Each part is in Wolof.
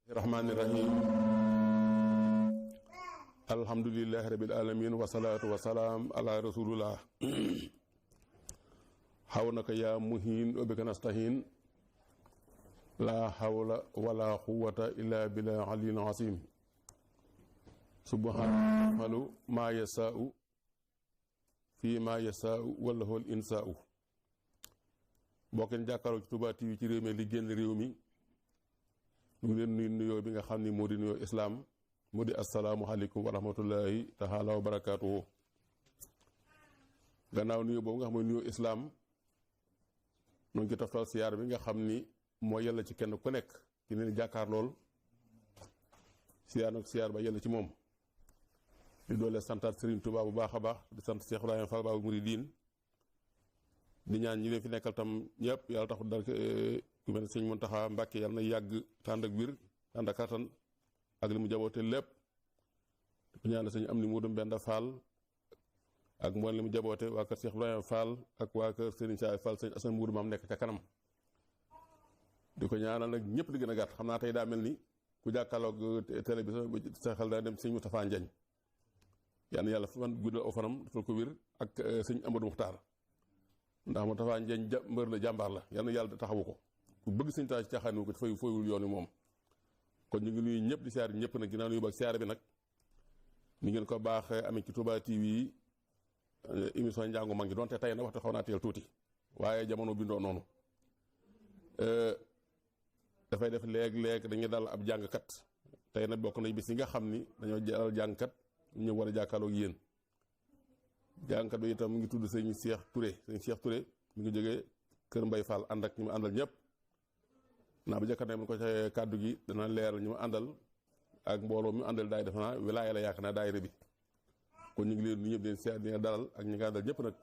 Rahmanirrahim. Alhamdulillahi rabbil alamin wassalatu wassalam ala rasulullah. Hawnaka ya muhin wa bika nastahin. La hawla wala quwwata illa billahi aliyyil azim. Subhanahu ma yasa'u fi ma yasa'u wallahu al-insa'u. Bokken jàkkaarloo ci Touba TV ci réew mi li génn réew mi ñu leen nuyu nuyoo bi nga xam ni moo di nuyoo islaam mu di asalaamualeykum wa rahmatullahi taala wa barakaatuhu. Gannaaw nuyoo boobu nga xam mooy nuyoo islaam ñu ngi ci toftal siyaar bi nga xam ni moo yàlla ci kenn ku nekk ci leen jàkkaar lool siyaar nag siyaar ba yàlla ci moom di doole santaat Serigne Touba bu baax a baax di sant Cheikh Ibrahima Fall Baabul Muridiin di ñaan ñi leen fi nekkal tam ñëpp yàlla taxul dara ku mel ne sëñ Muntaxa Mbàkke yàlla na yàgg tànd ak biir tànd ak kattan ak li mu jaboote lépp di ñaan sëñ am ni mu dem benn Fall ak mboolem li mu jaboote waa kër Cheikh Ibrahima Fall ak waa kër Serigne Saay Fall sëñ Asan Mbuur maam nekk ca kanam di ko ñaanal nag ñëpp di gën a gàtt xam naa tey daa mel ni ku jàkkaarloog télé bi sa xel daa dem sëñ Moustapha Ndiagne yàlla fan guddal aw fanam defal ko wér ak sëñ Amadou Muxtaar ndax Moustapha Ndiagne mbër la jàmbaar la yàlla taxawu ko ku bëgg sëñ taa ci caaxaan ko fay fooyul yoon wi moom kon ñu ngi nuyu ñëpp di siyaar ñëpp nag ginnaaw nuyu ba siyaar bi nag ni ngeen ko baaxee amee ci Touba TV émission njàngu mag ñi donte tey na waxtu xaw naa teel tuuti waaye jamono bindoo noonu dafay def léeg-léeg dañuy dal ab jàngkat tey nag bokk nañ bis yi nga xam ni dañoo dal jàngkat ñu war a jàkkaarloog yéen jàngkat bi itam mu ngi tudd sëñ Cheikh Touré mi ngi jógee Kër Mbay Fall ànd ak ñu mu àndal ñëpp naa ba jëkkat ne mu ko ca kàddu gi dana leeral ñu mu àndal ak mbooloo mi àndal daay def naa wilaaya la yaakaar naa daayira bi kon ñu ngi leen ñu ñëpp leen seet di nga dalal ak ñi nga àndal ñëpp nag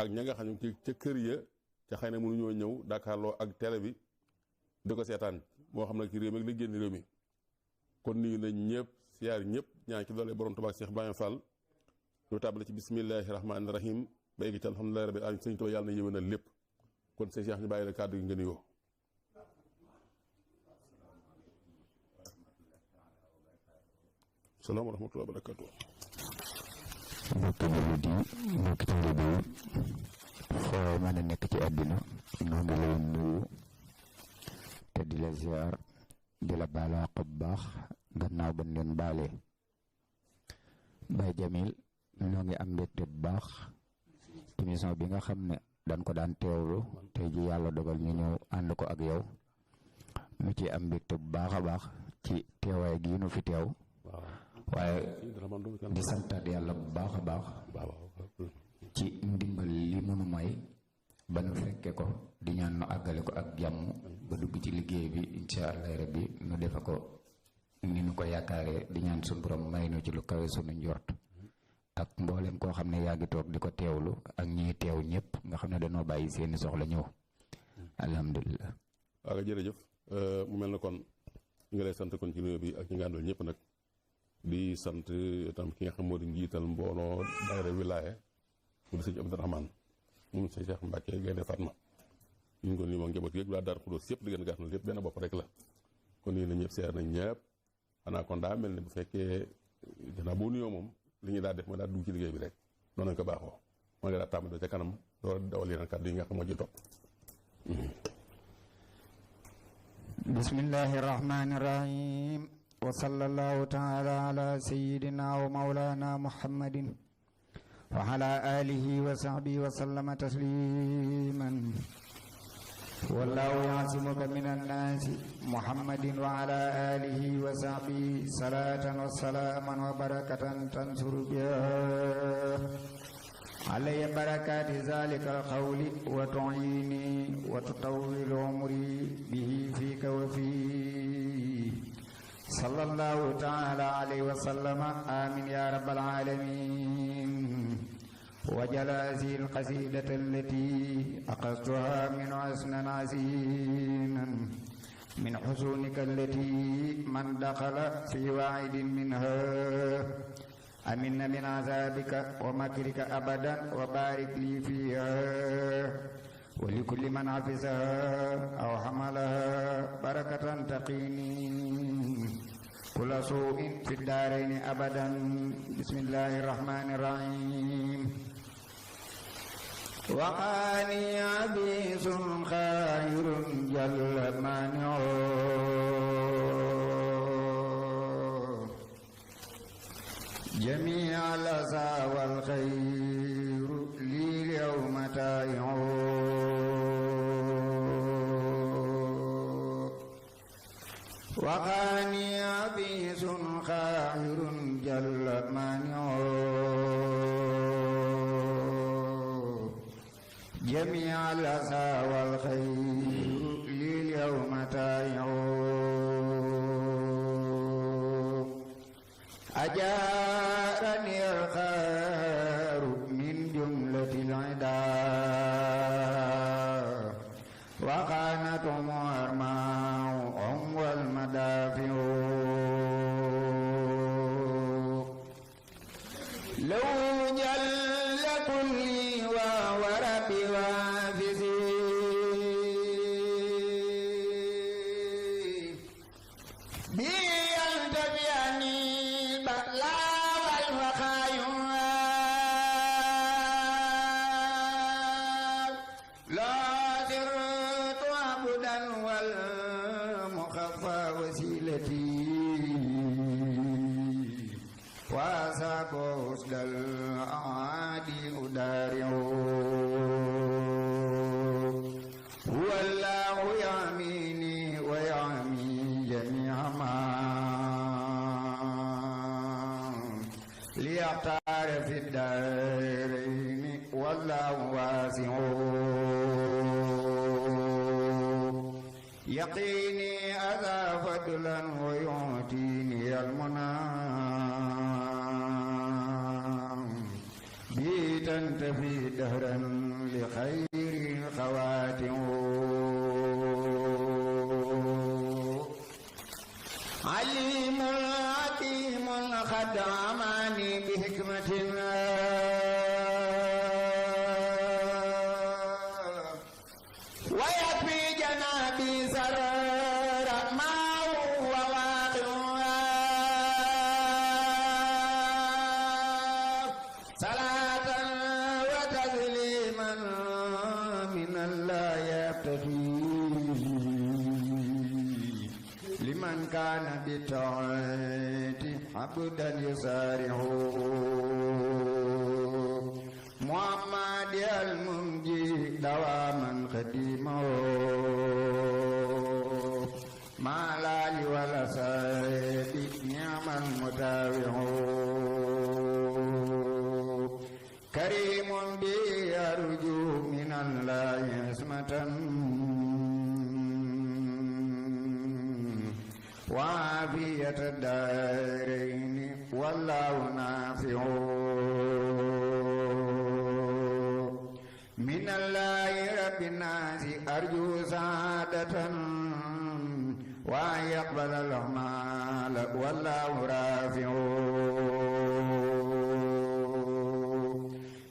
ak ña nga xam ne ci ca kër ya ca xëy na mënuñoo ñëw Dakarloo ak télé bi di ko seetaan moo xam ne ci réew mi ak li génn réew mi kon nuyu nañ ñëpp siyaar ñëpp ñaan ci doole borom Tuubaa Cheikh Ibrahima Fall ñu tàmbale ci bismillahi rahmaani rahim ba egg ci alhamdulillahi rabbil alamin sëñ Tuubaa yàlla na yéwénal lépp kon sëñ Cheikh ñu bàyyi la kàddu gi nga nuyoo. salaam wa rahmatullahi wa barakatuh. mbokki jullit yi mbokki taalibe yi foo mën a nekk ci àddina ñoo ngi lay nuyu te di la ziar di la baal àq bu baax gannaaw ba leen baalee Baye Jamil ñoo ngi am mbégte bu baax émission bi nga xam ne dañ ko daan teewlu tey ji yàlla dogal ñu ñëw ànd ko ak yow mu ci am mbégte bu baax a baax ci teewaay gi nu fi teew waaye di santaat yàlla bu baax a baax ci ndimbal li mënu may ba nu fekke ko di ñaan nu àggale ko ak jàmm ba dugg ci liggéey bi insha allah rabbi nu defe ko ni nu ko yaakaaree di ñaan suñu borom may nu ci lu kawe sunu njort ak mboolem koo xam ne yaa ngi toog di ko teewlu ak ñiy teew ñëpp nga xam ne dañoo bàyyi seeni soxla ñëw alhamdulilah. waaw jërëjëf mu mel na kon ñu ngi lay sant kon ci nuyoo bi ak ñi nga àndal ñëpp nag di sant itam ki nga xam moo di njiital mbooloo daayira wilaaye mu di sëñ Abdourahmane moom sëñ Cheikh Mbacke Gaynde Fatma ñu ngi ko nii moom njaboot yëpp laa Daaru Xudoos yëpp di gën gàtt na lépp benn bopp rek la kon nii na ñëpp seer nañ ñëpp xanaa kon daa mel ne bu fekkee gannaaw boo nuyoo moom li ñuy daal def mooy daal dugg ci liggéey bi rek noonu lañ ko baaxoo moo ngi daal tàmbali ca kanam door dawal yeneen kàddu yi nga xam moo ci topp. bismillahi rahmani rahim wa sallallahu taala ala sayidina wa maulana muhammadin وعلى آله وصحبه وسلم تسليما والله يعصمك من الناس محمد وعلى آله وصحبه صلاة وسلاما وبركة تنصر بها علي بركات ذلك القول وتعيني وتطول عمري به فيك وفيه صلى الله تعالى عليه وسلم آمين يا رب العالمين وجل هذه القصيدة التي أخذتها من حسن عزينا من حسونك التي من دخل في واحد منها أمن من عذابك ومكرك أبدا وبارك لي فيها ولكل من حفظها أو حملها بركة تقيني كل سوء في الدارين أبدا بسم الله الرحمن الرحيم وقاني عبيس خير جل مانع جميع الأسى والخير لي اليوم تائع وقاني عبيس خير جل مانع جميع الأسى والخير لي اليوم تائع أجارني الخير من جملة العداء وكانت مرماه والمدافع لو جل كلي وربي وافزي بي يلتبيني بلا والفخايا لا سرت عبدا والمخفى وسيلتي واساق وسد الأعادي أدارع هو الله يعميني ويعمي جميع ما ليختار في الدارين والله واسع يقيني أذى فضلا ويعطيني المنى بتنتفي دهرا لخير الخواتم عليم حكيم قد عماني بحكمة ويكفي جنابي سرر ما هو واقع صلاة وتسليما من الله يبتدي لمن كان بالطاعة عبدا يسارع محمد المنجي دواما خديمه ما الآل والأصحاب نعم المتابع كريم بي أرجو من الله عصمة وعافية الدارين والله نافع من الله رب الناس أرجو سعادة وأن يقبل الأعمال والله رافع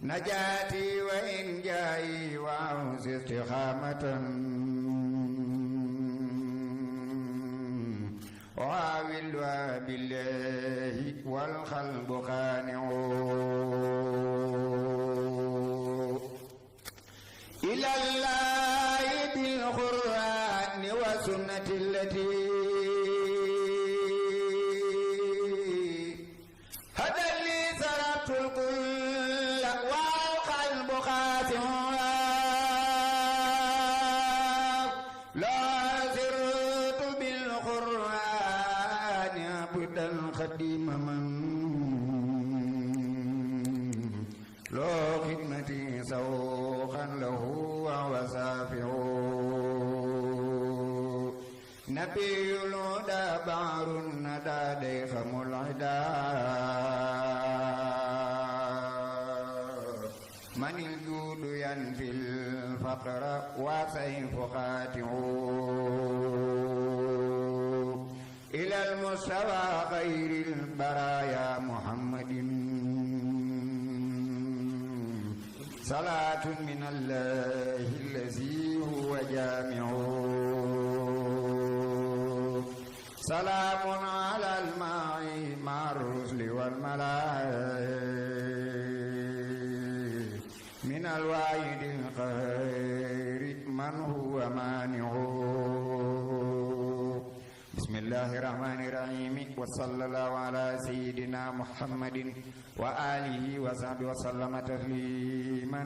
نجاتي وإن جاي وأعوز استقامة وعاولها بالله والقلب خانع إلى الله بالقرآن والسنة التي هدى لي سربت الكل واسعها لا زرت بالقرآن عبدا خديم من لو خدمتي سوقا له وهو سافع نبي الهدى بعر الندى ديخم العدا من الجود ينفي الفقر وسيف قاطع إلى المستوى خير البرايا محمد صلاة من الله الذي هو جامع سلام على الماء مع الرسل والملائكة من الواحد القهار من هو مانع بسم الله الرحمن الرحيم وصلى الله على سيدنا محمد وآله وصحبه وسلم تسليما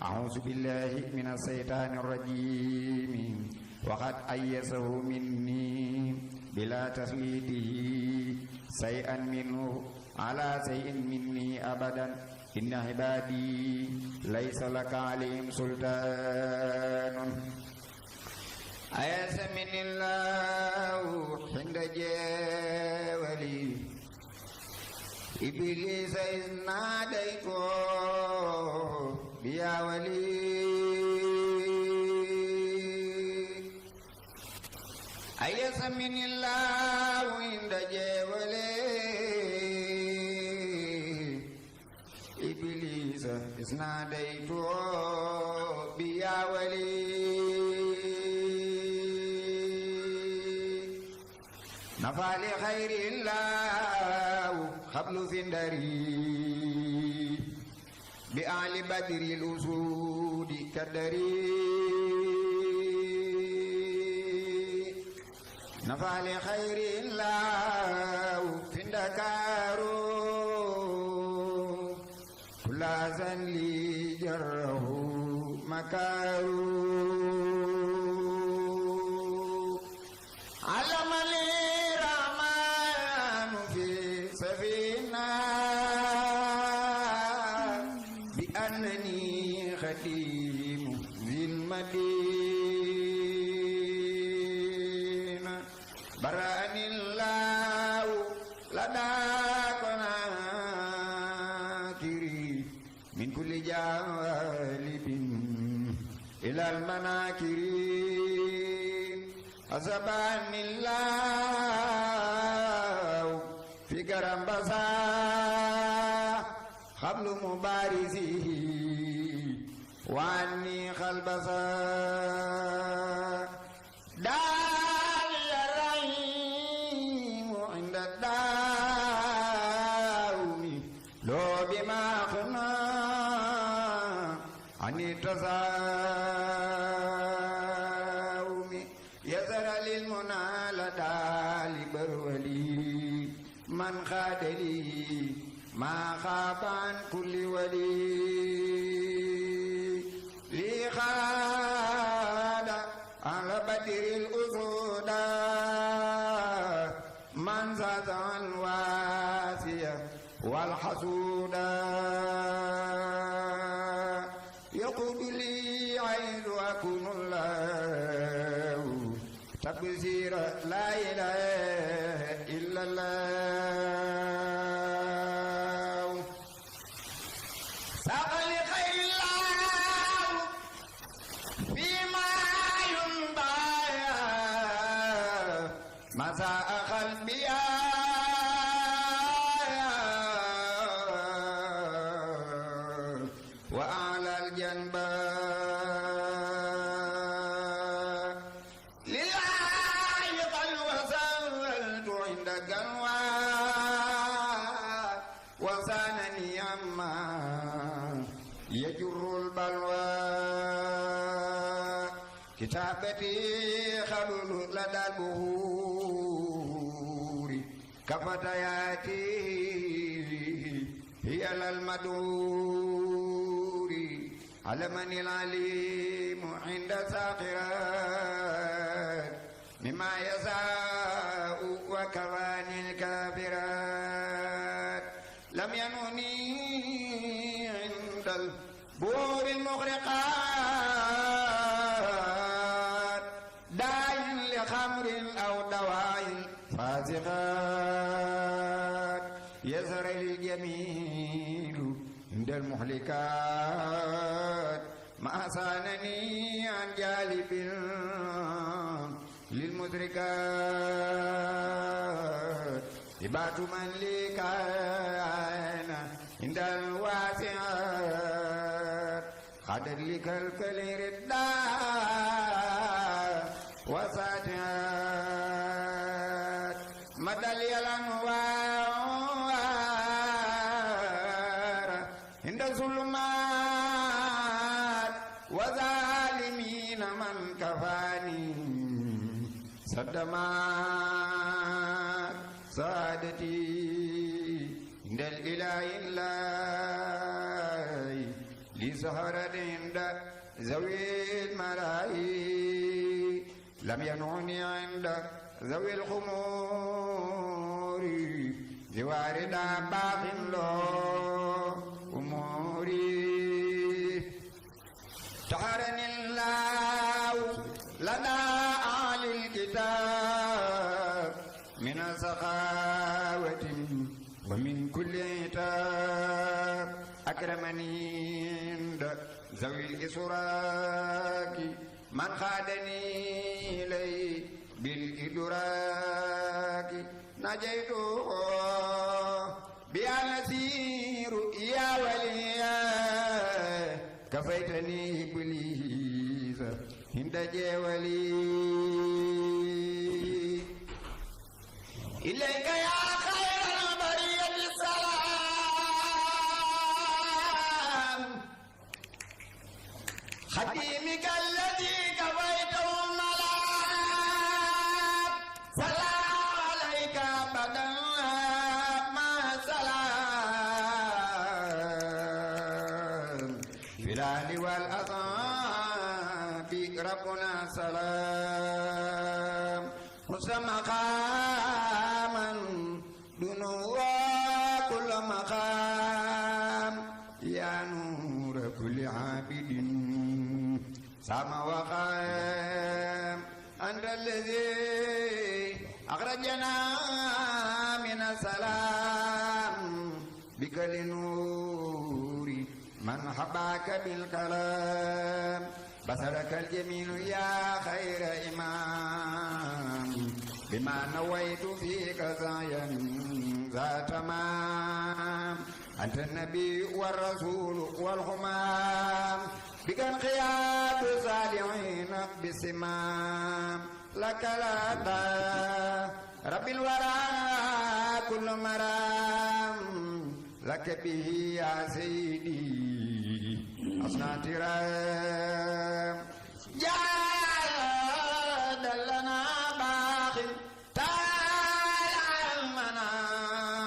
أعوذ بالله من الشيطان الرجيم وقد أيسه مني بلا تسليته شيئا منه على شيء مني أبدا إن عبادي ليس لك عليهم سلطان أيس من الله عند جاولي إبليس إذ ناديته يا ولي أيس من الله عند جاولي إبليس إذ ناديته يا ولي نفع لخير الله قبل زندري بأعل بدر الأسود كدري نفع لخير الله في الدكار كل أذن لي جره مكار خديم ذي المدينة برأني الله لدى قناكري من كل جانب إلى المناكرين أصابني الله في كرمبسا قبل مبارزه وعني خلبسا دال الرحيم عند الداوم لو بما خنا عن التزاوم يزر للمنى لدى لبرولي من خاد لي ما خاب عن كل ولي لي خاد على بدر الأسود من زاد الواسية والحسود يقول لي عيد أكون الله تبصير لا إله إلا الله مساء قلبي وأعلى الجنب لله قد وصلت عند قلوى وسانني أما يجر البلوى كتابتي خلل لدى البهور كفتياتي هي للمدور علمني العليم عند ساخرات مما يساء وكواني الكافرات لم ينوني عند البور المغرقات داع لخمر أو دواء فاسقات يزر الجميل عند المهلكات ما صانني عن جالب للمدركات إبات من لي كان عند الواسعات قدر لك الكلير الدار وساتعات مدى لي الأنوار عند الظلمات وظالمين من كفاني صدمات سعادتي عند الإله الله لسهرة عند ذوي الملائكة لم ينعني عند ذوي الخمور زوار باق له أموري تحرني الله لنا أهل الكتاب من سخاوة ومن كل عتاب أكرمني عند ذوي الإسراك من خادني إليه بالإدراك نجيته بأن أسير يا وليا كفيتني إبليس عند جولي إليك يا خير البرية السلام خديمك الذي كفيته الملام سلام عليك أبدا ما سلام في الأهل والأصحاب ربنا سلام حسن مقاما دنو كل مقام يا نور كل عابد سما وقام أنت الذي أخرجنا من السلام بك لنور من حباك بالكلام بصرك الجميل يا خير إمام بما نويت فيك سعيا ذا تمام أنت النبي والرسول والهمام بك انقياد صالحين بسمام لك لا رب الورى كل مرام لك به يا سيدي أصنع ترام جاد لنا باقي تعالى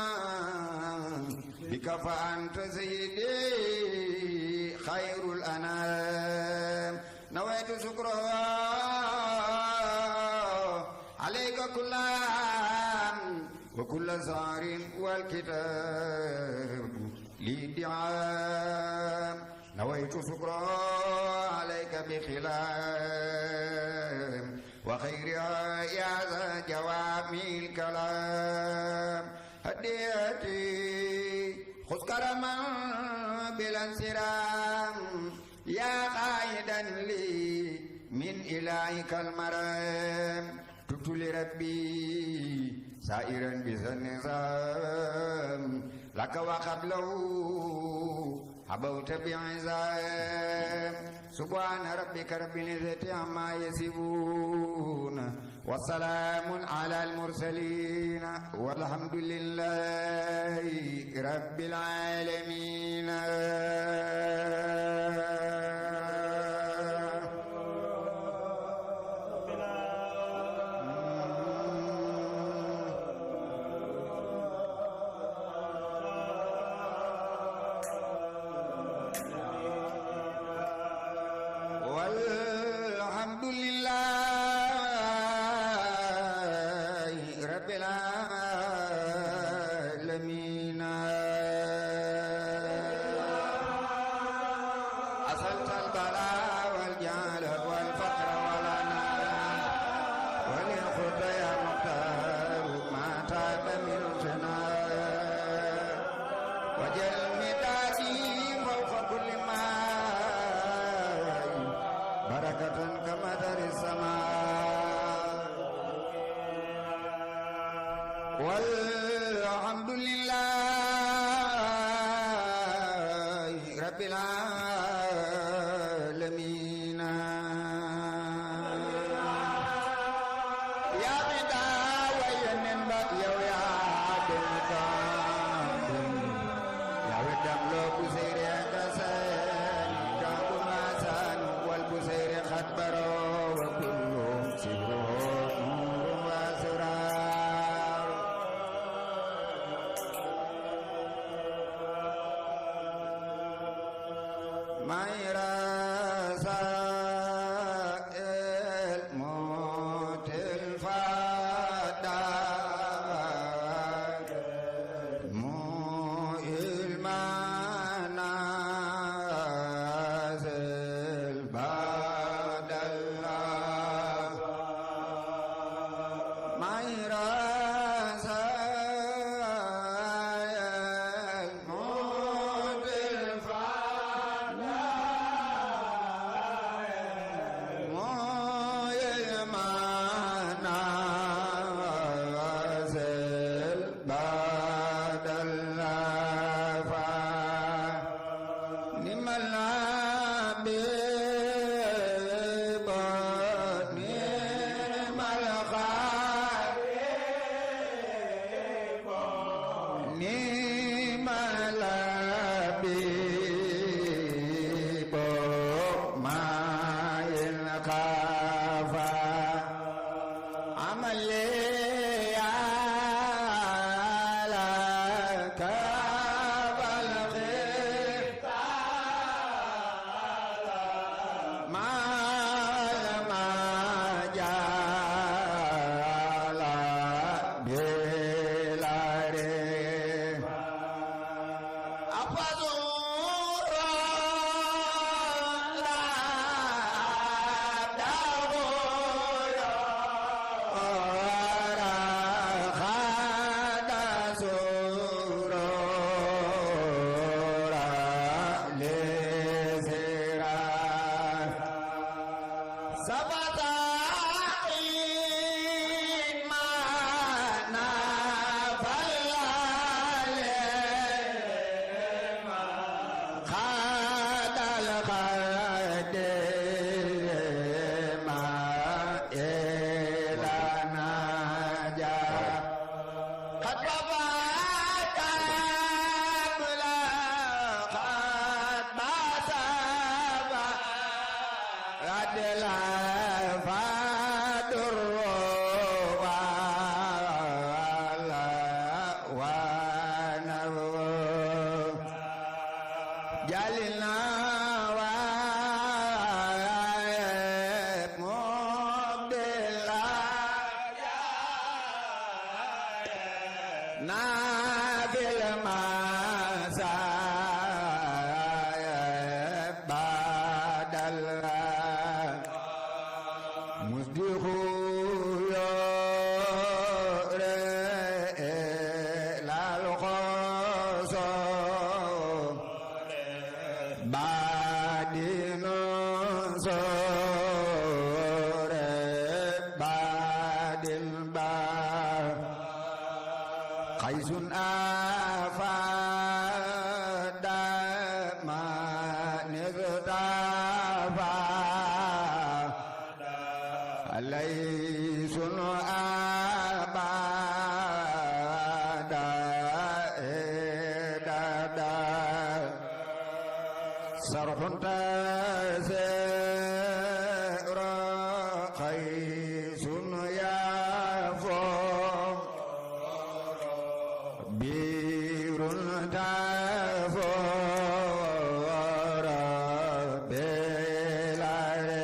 المنام بك فأنت سيدي خير الأنام نويت شكره عليك كل عام وكل زار والكتاب لدعام نويت شكره عليك بخلام وخيرها يا ذا جوامع الكلام هديتي خذ كرما بلا انسرام يا قائدا لي من إلهك المرام تبت لربي سائرا بذا النظام لك وقبله حبوت بعزام سبحان ربك رب العزة عما يصفون وسلام على المرسلين والحمد لله رب العالمين. والحمد لله رب العالمين أصلت البلاء والجهل والفقر والعناء وللخطى يا مختار ما تاب من ثناء وجل مدادي فوق كل ما بركة كمطر السماء والحمد لله رب العالمين يا بدا وينن يا يا دمكم يا ودم لو بسير كسن كابو ماسان والبسير خطبرو وكلهم سبره نور واسرار ما يراسى الموت الفدا مو المنازل بعد الله ما يراسى الموت الفدا Belare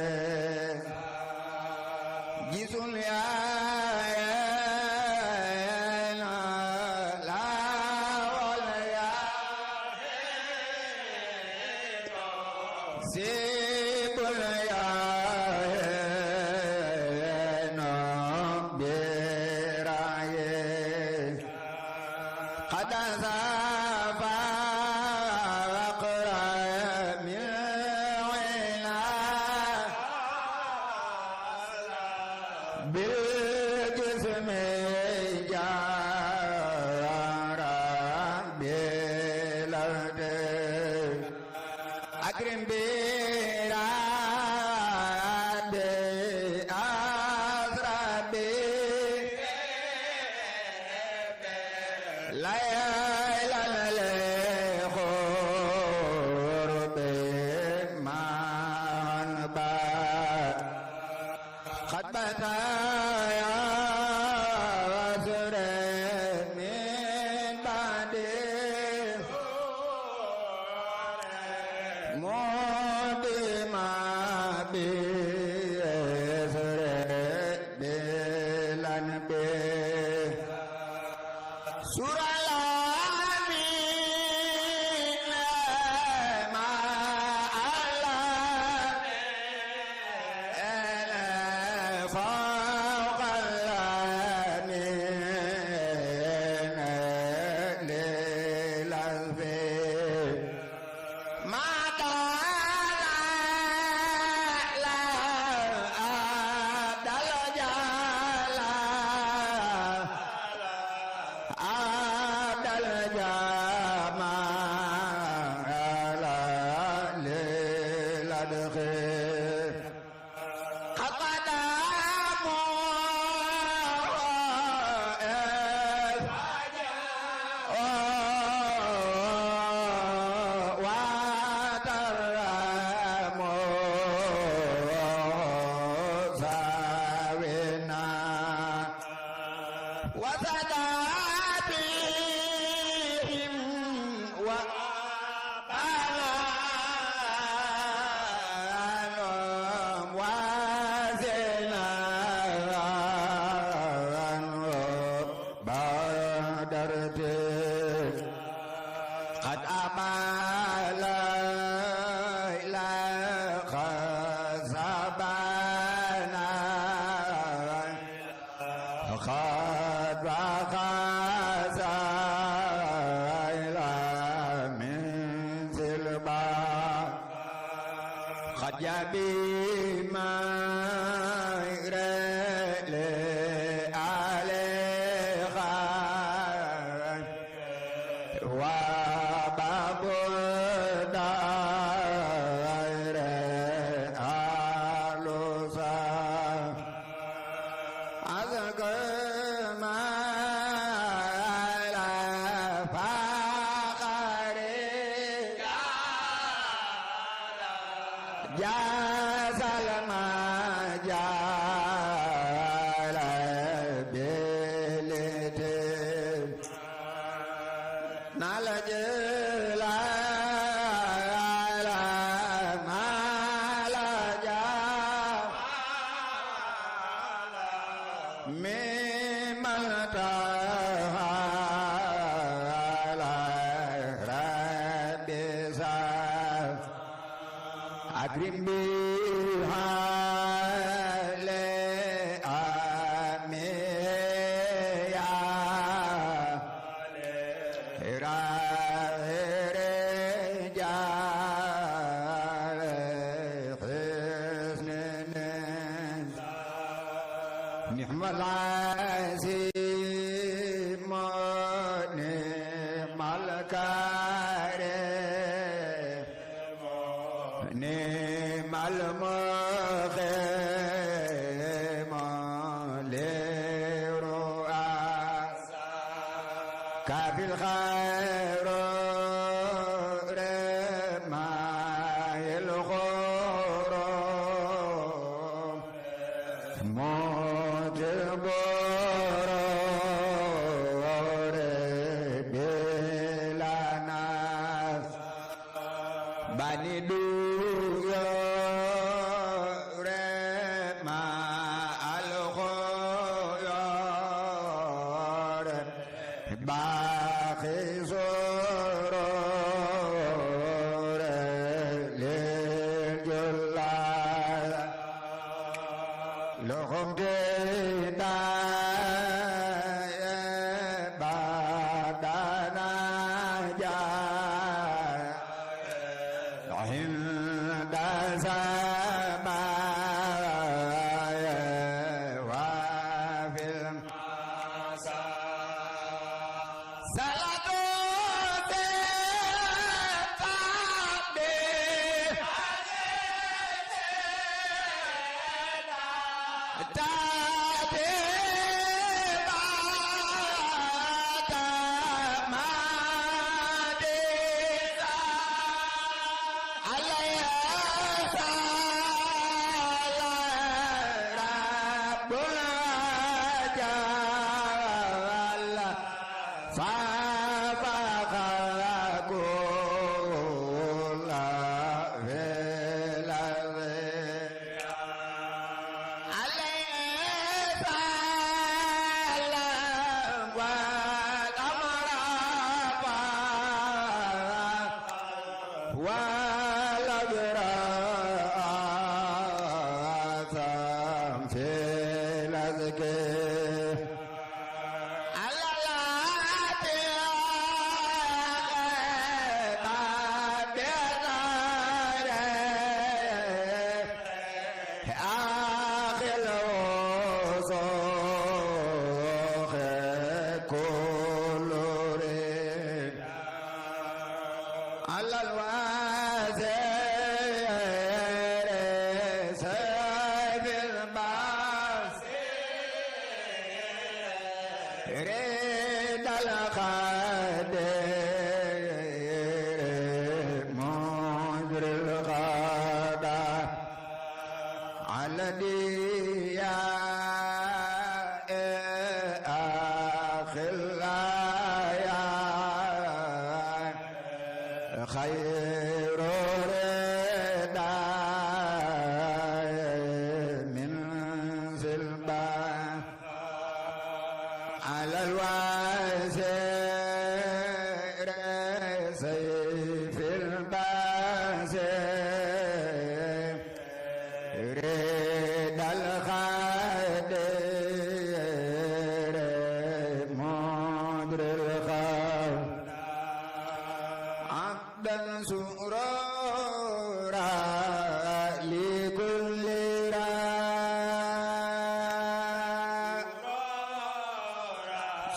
dal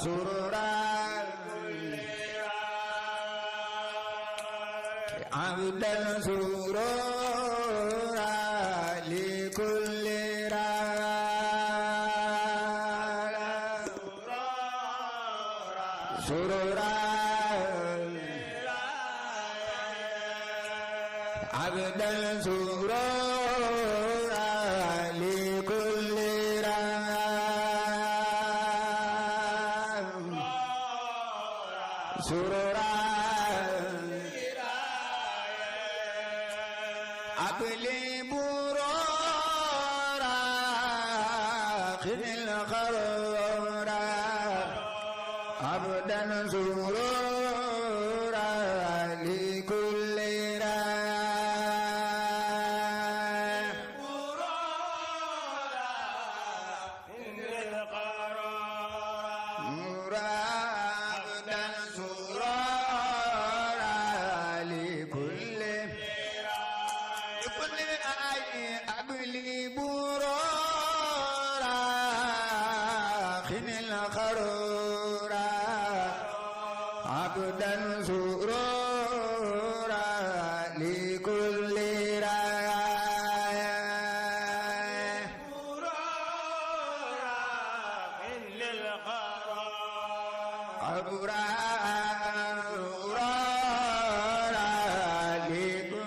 سرورا عبدا سرورا لكل سرورا عبدا سرورا لكل سرورا أبلي برورا خذ الخرورا عبدا سرورا لكل عبدا سرورا لكل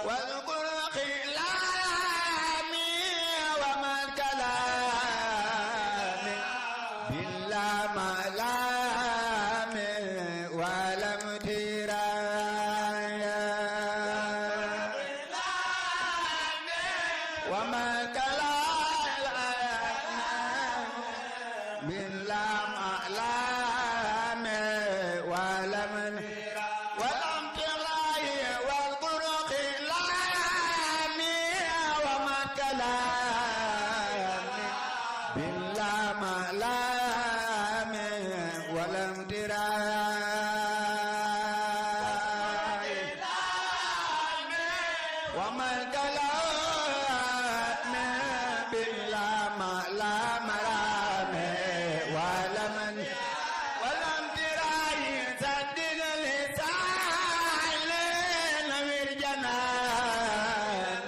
واذكر خلامي وما الكلام بالله ملام ولم ترايا وما الكلام بالله ملام ولم ترايا واذكر خلامي وما الكلام بالله ملام ولم تراي وما الكلام بالله ملام ولم تراي صدق لسان نوير جنان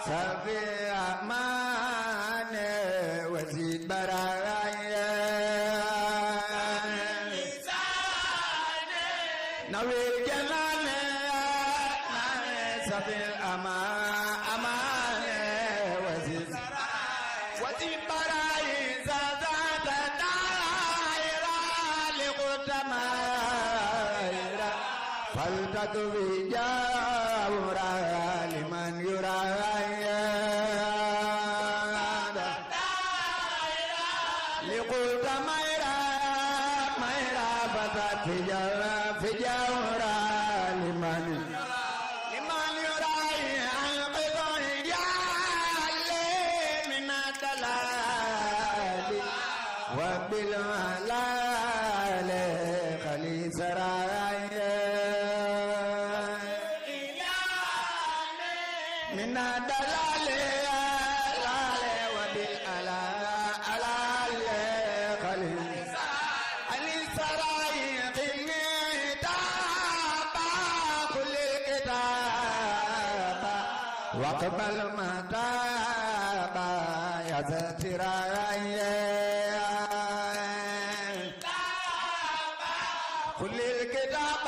سفي أمان وزيد برايا نوير جنان سفي أمان وزيد برايا زادت دائرة لقدمائرة فلتكفي جاورا لمن يرايا لقلت ميرا فتت في جاورا لمن يرايا القضاء جالي من الدلال وبالملال خلي سرايا من الدلال وبالألال خلي السرايا قمتابا كل الكتاب واقبل متابا يا ذاترايا كل الكتاب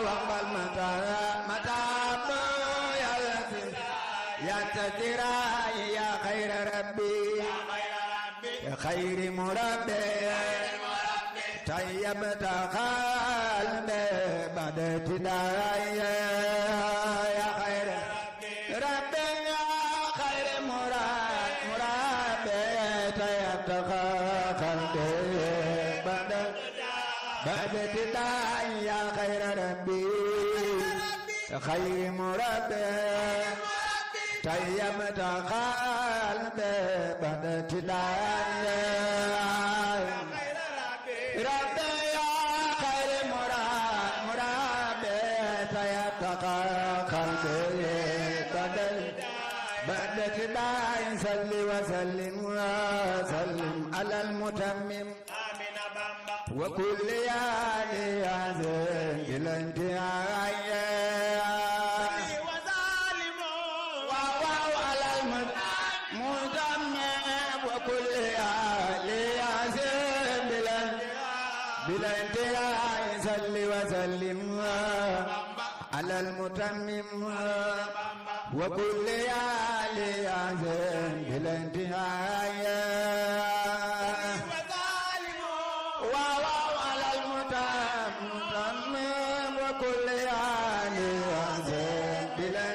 واقبل متابا يا ذاترايا يا خير ربي يا خير مربي طيبت قلبي بعد ابتدائي يا خير ربي يا خير مربي طيبت قلبي بعد ابتدائي يا خير ربي يا خير مربي طيبت قلبي بعد ابتدائي ربي يا خير مربي طيبت قلبي بعد اتباع صل وسلم وسلم على المتمم وكل يالي عزم بلا انتهاء وواو على المتمم وكل يالي عزم بلا انتهاء صل وسلم على المتمم وكل يالي عزم بلا انتهاء وواو على المتمم وكل يالي عزم بلا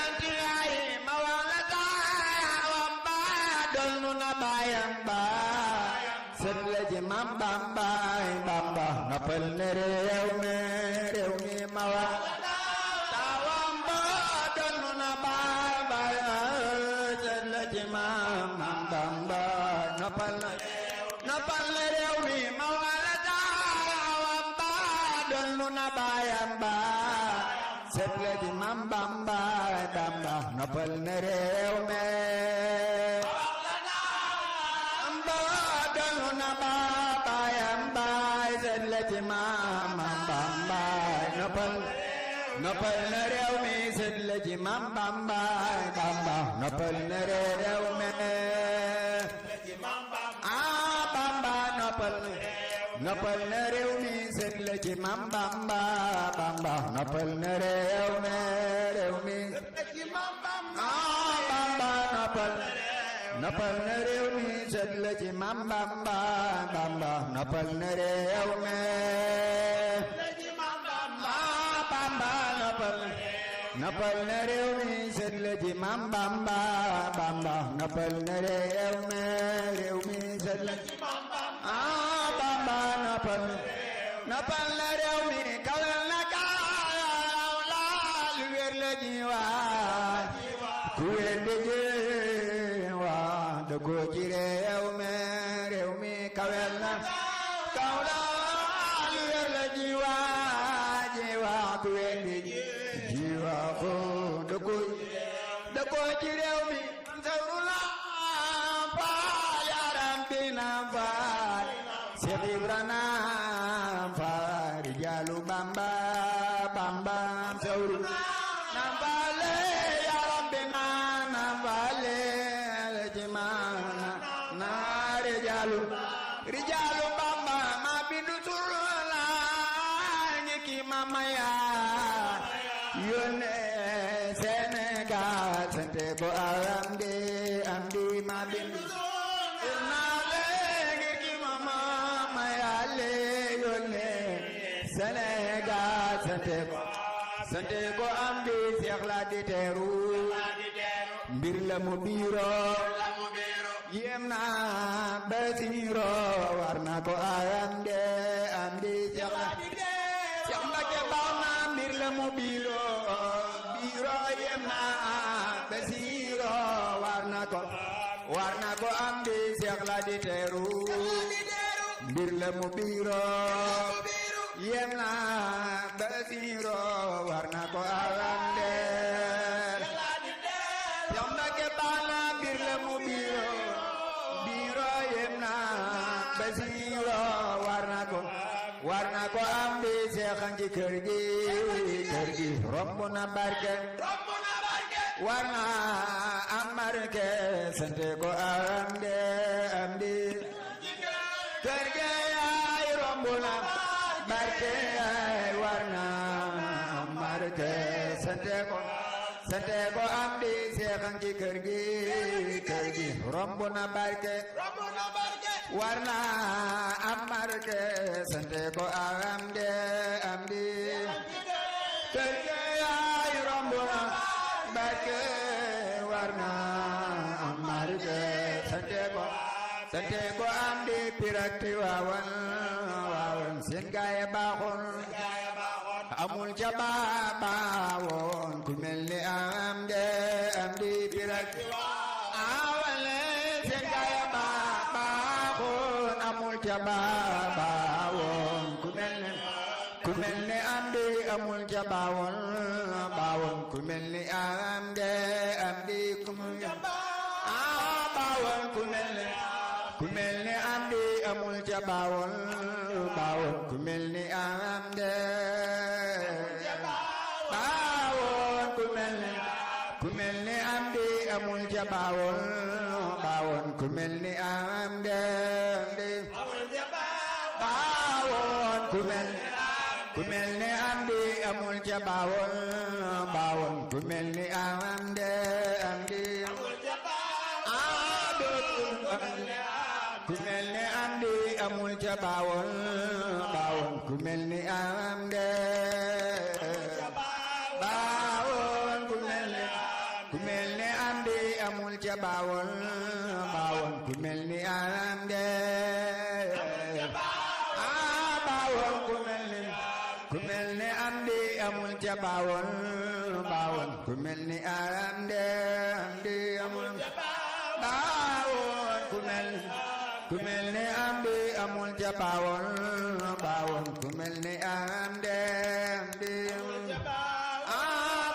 انتهاء موالتا ومباد النبا يمبا سلج مبا بامبا نقل ريومي موالتا Napal réew mi ma wala taawam ba dollu na baayam ba set la di Mam Bamba Bamba napal na réew mi Bamba dollu na baayam ba set la di Mam Bamba napal na réew mi set la di Mam Bamba Bamba napal na réew mi Napal na réew mi sët la ci Mam Bamba Bamba napal na réew mi Bamba napal na réew mi sët la ci Mam Bamba Bamba napal na réew mi Bamba napal na réew mi sët la ci Mam Bamba Bamba napal na réew mi sët la ci napal na réew mi kawel na kaaw laal wér la jiwaat ku wér di jiwaat dëggoo ci réew mi kawel na kaaw laal wér la jiwaat ku wér di jiwaat dëggoo ci réew mi sarula faal yaram bi na faal Cheikh Ibrahima Rijalu Bamba Bamba Sawru Nambale ya Rabbina Nambale Jimana na Rijalu Bamba ma bindu surla ngiki mama ya yone Sénégal sante ko amdi ma bindu Sénégal sante ko am di Seex la di teeru mbir la mu biiro yem na basiiro war na ko am di Seex la di Seex Mbàkke baax na mbir la mu biiro yem na basiiro war na ko am di Seex la di teeru mbir la mu biiro yem na basiiro war na ko awandeel Seex Mbàkke baax na mbir la mu biiro yem na basiiro war na ko am di seexan ci kër gi romb na barke war na am barke sante ko am di kër gi yaay romb na barke war na am barke sante ko am di seexan ci kër gi romb na barke war na am barke sante ko am di kër gi yaay romb na barke war na am barke sante ko am di pirakti waawan seen gaaya baaxoon amul ca baawoon ku mel ni am di pirakti awale seen gaaya baaxoon amul ca baawoon ku mel ni am di amul ca baawoon ku mel ni am di ku mel ni am di amul ca baawoon baawoon ku mel ni am di amul ca baawoon ku mel ni am di amul ca baawoon baawoon ku mel ni am di amul ca baawoon ku mel ni am di amul ca baawoon baawoon ku mel ni am di baawoon ku mel ni am di amul ca baawoon baawoon ku mel ni am di baawoon ku mel ni am di amul ca baawoon baawoon ku mel ni am di amul baawoon ku mel ni am di amul ca baawoon baawoon ku mel ni am di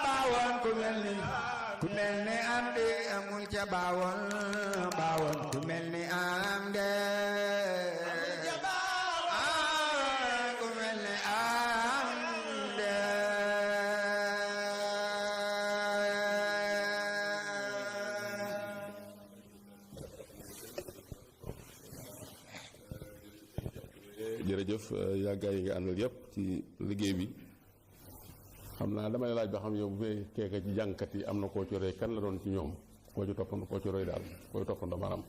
baawoon ku mel ni am di amul ca baawoon baawoon ku mel ni am di ku mel ni am di jërëjëf yaa gaa yi nga àndal yëpp ci liggéey bi xam naa damay laaj ba xam yow bu fekkee ci jàngkat yi am na koo ci roy kan la doon ci ñoom koo ci toppandoo koo ci roy daal koo ci toppandoo maanaam.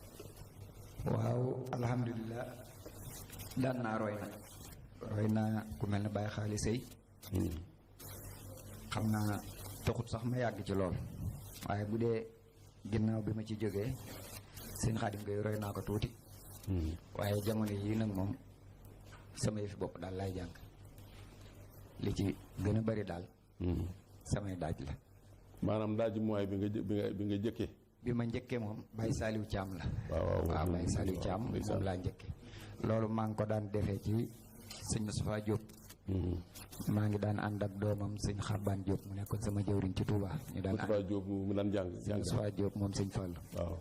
waaw alhamdulilah daan naa roy naa ku mel ne Baye Xaali Sey xam naa taxut sax ma yàgg ci lool waaye bu dee ginnaaw bi ma ci jógee sëñ Xaadim Gay roy naa ko tuuti waaye jamono yii nag moom sama yëfi bopp daal laay jàng li ci gën a bari daal samay daaj la. maanaam daaj mooy bi nga jëkkee. bi ma njëkkee moom Baye Saliou Thiam la. waaw Baye Saliou Thiam moom laa njëkkee. loolu maa ngi ko daan defee ci sëñ Moustapha Diop. maa ngi daan ànd ak doomam sëñ Xabaan Diop mu nekkoon sama jëwriñ ci Touba. ñu daan Moustapha Diop mu daan jàng Moustapha Diop moom sëñ Fallou. waaw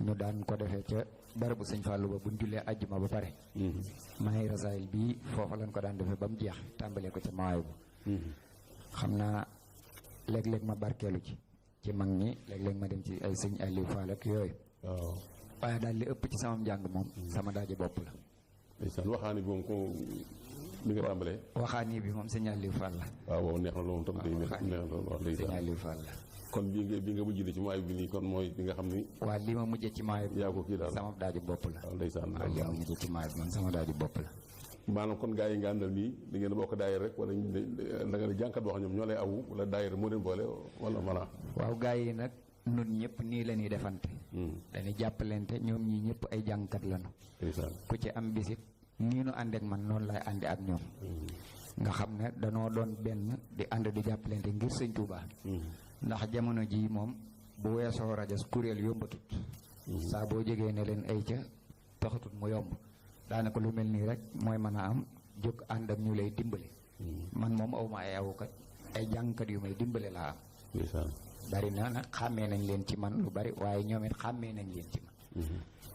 ñu daan ko defee ca barabu sëñ Fallou ba bu ñu jullee àjjuma ba pare. maay rasaayil bii foofa lañ ko daan defee ba mu jeex tàmbalee ko ca mawaay bu xam naa léeg-léeg ma barkeelu ci mag ñi léeg-léeg ma dem ci ay sëñ Aliou Fall ak yooyu. waaw waaye daal li ëpp ci sama njàng moom sama daaji bopp la. ndeysaan waxaani bi moom ko bi nga tàmbalee. waxaani bi moom sëñ Aliou Fall la. waaw neex na loolu tam day neex na loolu wax sëñ Aliou Fall la. kon bi nga mujj ci maay bi nii kon mooy bi nga xam ni. waaw li ma mujjee ci maay bi. yaa ko kii daal sama daaji bopp la. waaw ndeysaan waaw li ma mujjee ci maay bi man sama daaji bopp la. maanaam kon gaa yi nga àndal nii di ngeen bokk daayira rek wala da nga ne jànkat boo xam ñoom ñoo lay awu wala daayira moo leen boole wala maanaam. waaw gaa yi nag nun ñëpp nii la ñuy defante. dañuy jàppalante ñoom ñii ñëpp ay jàngkat lañu. ku ci am bisit nii nu ànd ak man noonu lay àndi ak ñoom. nga xam ne danoo doon benn di ànd di jàppalante ngir sëñ Touba. ndax jamono ji moom bu weesoo rajas kuréel yombatut. saa boo jegee ne leen ay ca taxatut mu yomb. daanaka lu mel nii rek mooy mën a am jóg ànd ak ñu lay dimbale. man moom awma ay awukat ay jàngkat yu may dimbale laa am. bari na nag xàmmee nañ leen ci man lu bari waaye ñoom it xàmmee nañ leen ci man.